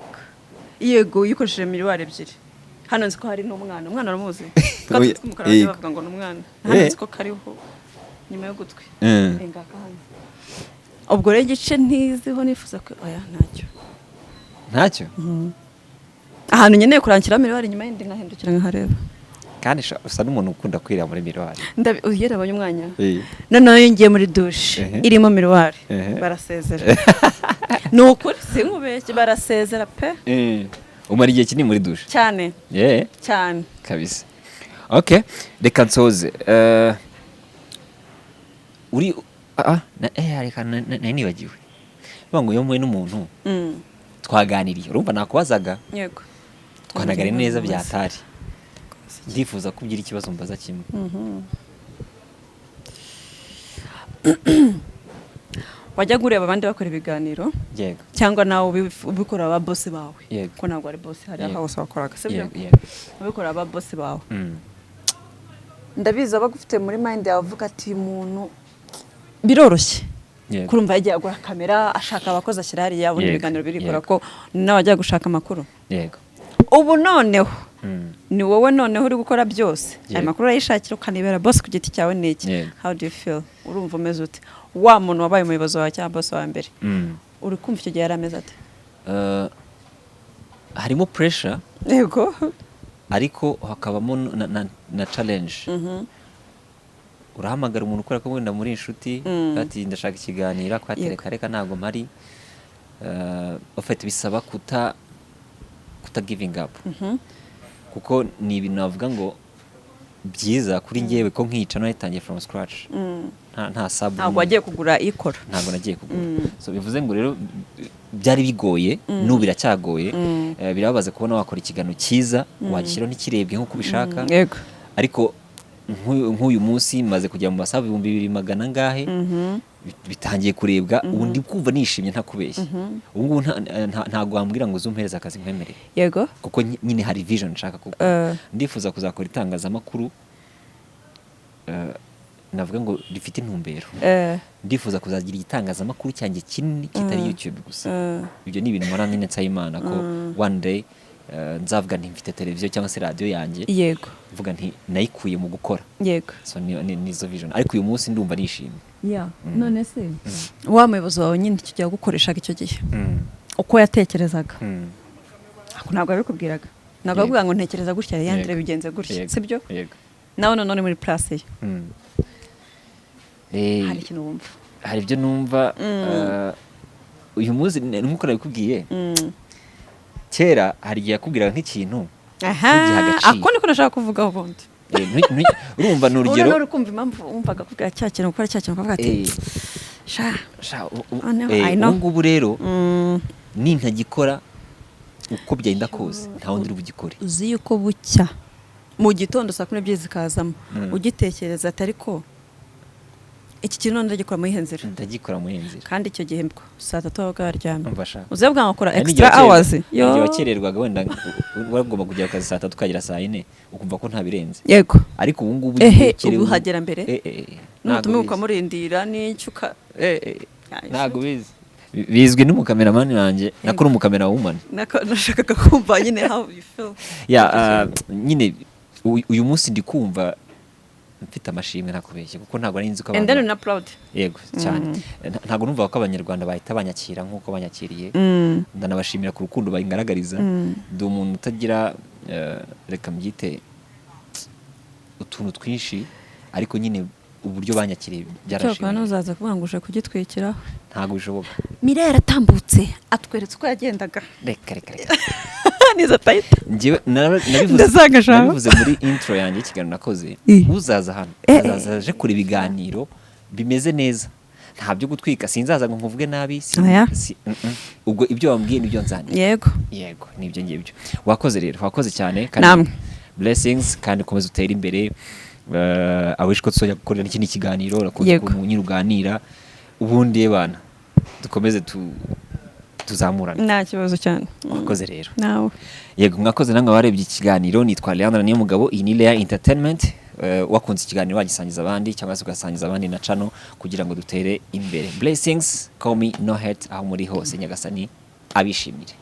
yego, iyo ukoresheje miroir ebyiri. Hano nzi ko hari n'umwana, umwana uramuzi? Oya, Twatsi tw'umukara bajya yego. bavuga ngo ni umwana. Hano nzi ko kariho nyuma y'ugutwi. Ngaka hano. Ubwo rero igice ntiziho nifuza ko, oya, ntacyo. Ntacyo. Ahantu nkeneye kurangira miroir inyuma yindi, nkahindukira nkahareba. Kandi sha, usa n'umuntu ukunda kwireba muri miroir. Iyo nabonye umwanya, noneho iyo ngiye muri douche irimo miroir, barasezera, ni ukuri sinkubeshye, barasezera pe. Umara igihe kinini muri douche? Cyane. Cyane. Kabisa. Okay, reka nsoze. Uri ah, na reka nari nibagiwe. Bivuga ngo iyo mpuye n'umuntu twaganiriye, urumva nakubazaga, twanaganiriye neza byatari, ndifuza ko ugira ikibazo mbaza kimwe. Wajyaga ureba abandi bakora ibiganiro cyangwa nawe ubikora aba boss bawe, ko ntabwo ari boss hari aho hose wakoraga, sibyo? Yego. Ubikora aba boss bawe, ndabizi aba agufite muri mind yawe avuga ati: "Umuntu biroroshye." Kurumva yagiye agura kamera, ashaka abakozi, ashyira hariya, ubundi ibiganiro birikora, ko nawe ajya gushaka amakuru. Ubu noneho ni wowe noneho uri gukora byose, aya makuru urayishakira, ukanibera boss ku giti cyawe, ni iki? How do you feel? Urumva umeze ute? Wa muntu wabaye umuyobozi wawe cyangwa boss wawe mbere, uri kumva icyo gihe yari ameze ate? Harimo pressure, ariko hakabamo na challenge. Urahamagara umuntu ukora ko wenda muri inshuti, ati: "Ndashaka ikiganiro," ko ati: "Reka reka, ntabwo mpari." Ufite bisaba kuta giving up, kuko ni ibintu navuga ngo byiza kuri njyewe ko nkica natangiye from scratch, nta sub. Ntabwo wagiye kugura ikora. Ntabwo nagiye kugura. So bivuze ngo rero byari bigoye, n'ubu biracyagoye. Birababaza kubona wakora ikiganiro cyiza, wagishyiraho ntikirebwe nk'uko ubishaka. Ariko nk'uyu munsi maze kujya mu masaha 2,200 angahe, bitangiye kurebwa. Ubu ndi kumva nishimye ntakubeshye. Ubu ngubu ntabwo wambwira ngo uzumpereze akazi nkwemerere, kuko nyine hari vision nshaka, kuko ndifuza kuzakora itangazamakuru, navuga ngo rifite intumbero. Ndifuza kuzagira igitangazamakuru cyanjye kinini kitari YouTube gusa. Ibyo ni ibintu mpora nyine nsaba Imana ko one day nzavuga nti mfite televiziyo cyangwa se radiyo yanjye, mvuga nti nayikuye mu gukora. So nizo vision, ariko uyu munsi ndumva nishimye. Yeah. None se wa muyobozi wawe nyine icyo gihe wagukoreshaga icyo gihe, uko yatekerezaga, ako ntabwo yabikubwiraga, ntabwo yakubwiraga ngo ntekereza gutya, yandire bigenze gutya? Sibyo? Yego. Nawe none uri muri place ye, hari ikintu wumva? Hari ibyo numva. Uyu munsi nk'uko nabikubwiye, kera hari igihe yakubwiraga nk'ikintu ntugihe agaciro. Ako niko nashaka kuvuga ubundi. Urumva ni urugero. Ubu uri kumva impamvu wumvaga kubwira cya kintu, gukora cya kintu, ukavuga ati: "Sha." Sha, Noneho, I know. ubu ngubu rero nintagikora, uko byagenda kose nta wundi uri bugikore. Uzi yuko bucya mu gitondo saa 12 zikazamo, ugitekereza ati: "Ariko iki kintu none ndagikora muri ihe nzira?" Ndagikora muri iyi nzira. Kandi icyo gihe mbwo saa 3 wabaga waryamye. Umva sha. Uzi bwa ngakora Hari n'igihe extra hours. hari igihe wakererwaga, wenda wagomba kugera ku kazi saa 3 ukagera saa 4, ukumva ko nta birenze. Ariko ubu ngubu Ehe, ukerewe ubu uhagera mbere. Ntabwo N'ubutumwa bizi. ukamurindira n'icyo uka Ya, Ntabwo bizi. Bizwi n'umukameramani wanjye, nako n'umukamera woman. Nako nashakaga kumva nyine how you feel. Ya, nyine uyu munsi ndi kumva mfite amashimwe ntakubeshye, kuko ntabwo nari nzi ko And then you're not proud? Yego, cyane. Ntabwo numva ko Abanyarwanda bahita banyakira nk'uko banyakiriye. Ndanabashimira ku rukundo bangaragariza. Ndi umuntu utagira, reka mbyite utuntu twinshi, ariko nyine uburyo banyakiriye Cyokora byarashimishije. ntuzaza kuvuga ngo uje kugitwikiraho. Ntabwo bishoboka. Mira yaratambutse atweretse uko yagendaga. Reka reka reka. Nizo tayita. Njyewe nabivuze Ndasanga shaka. nabivuze muri intro yanjye y'ikiganiro nakoze. Uzaza hano azaza aje kure ibiganiro bimeze neza, nta byo gutwika, sinzaza ngo nkuvuge nabi, Oya. Ubwo ibyo wambwiye nibyo nzandika. Yego, nibyo ngibyo. Wakoze rero, wakoze cyane kandi Namwe. blessings, kandi ukomeze utere imbere. I wish ko tuzajya gukorera n'ikindi kiganiro. Urakoze ukuntu nyine uganira ubundi bana dukomeze tu Tuzamurane. Nta kibazo cyane. Wakoze rero. Nawe. Yego, mwakoze namwe abarebye ikiganiro. Nitwa Leandra Niyomugabo, iyi ni Lea Entertainment. Wakunze ikiganiro wagisangiza abandi cyangwa se ugasangiza abandi na channel kugira ngo dutere imbere. Blessings, call me no hate, aho muri hose Nyagasani abishimire.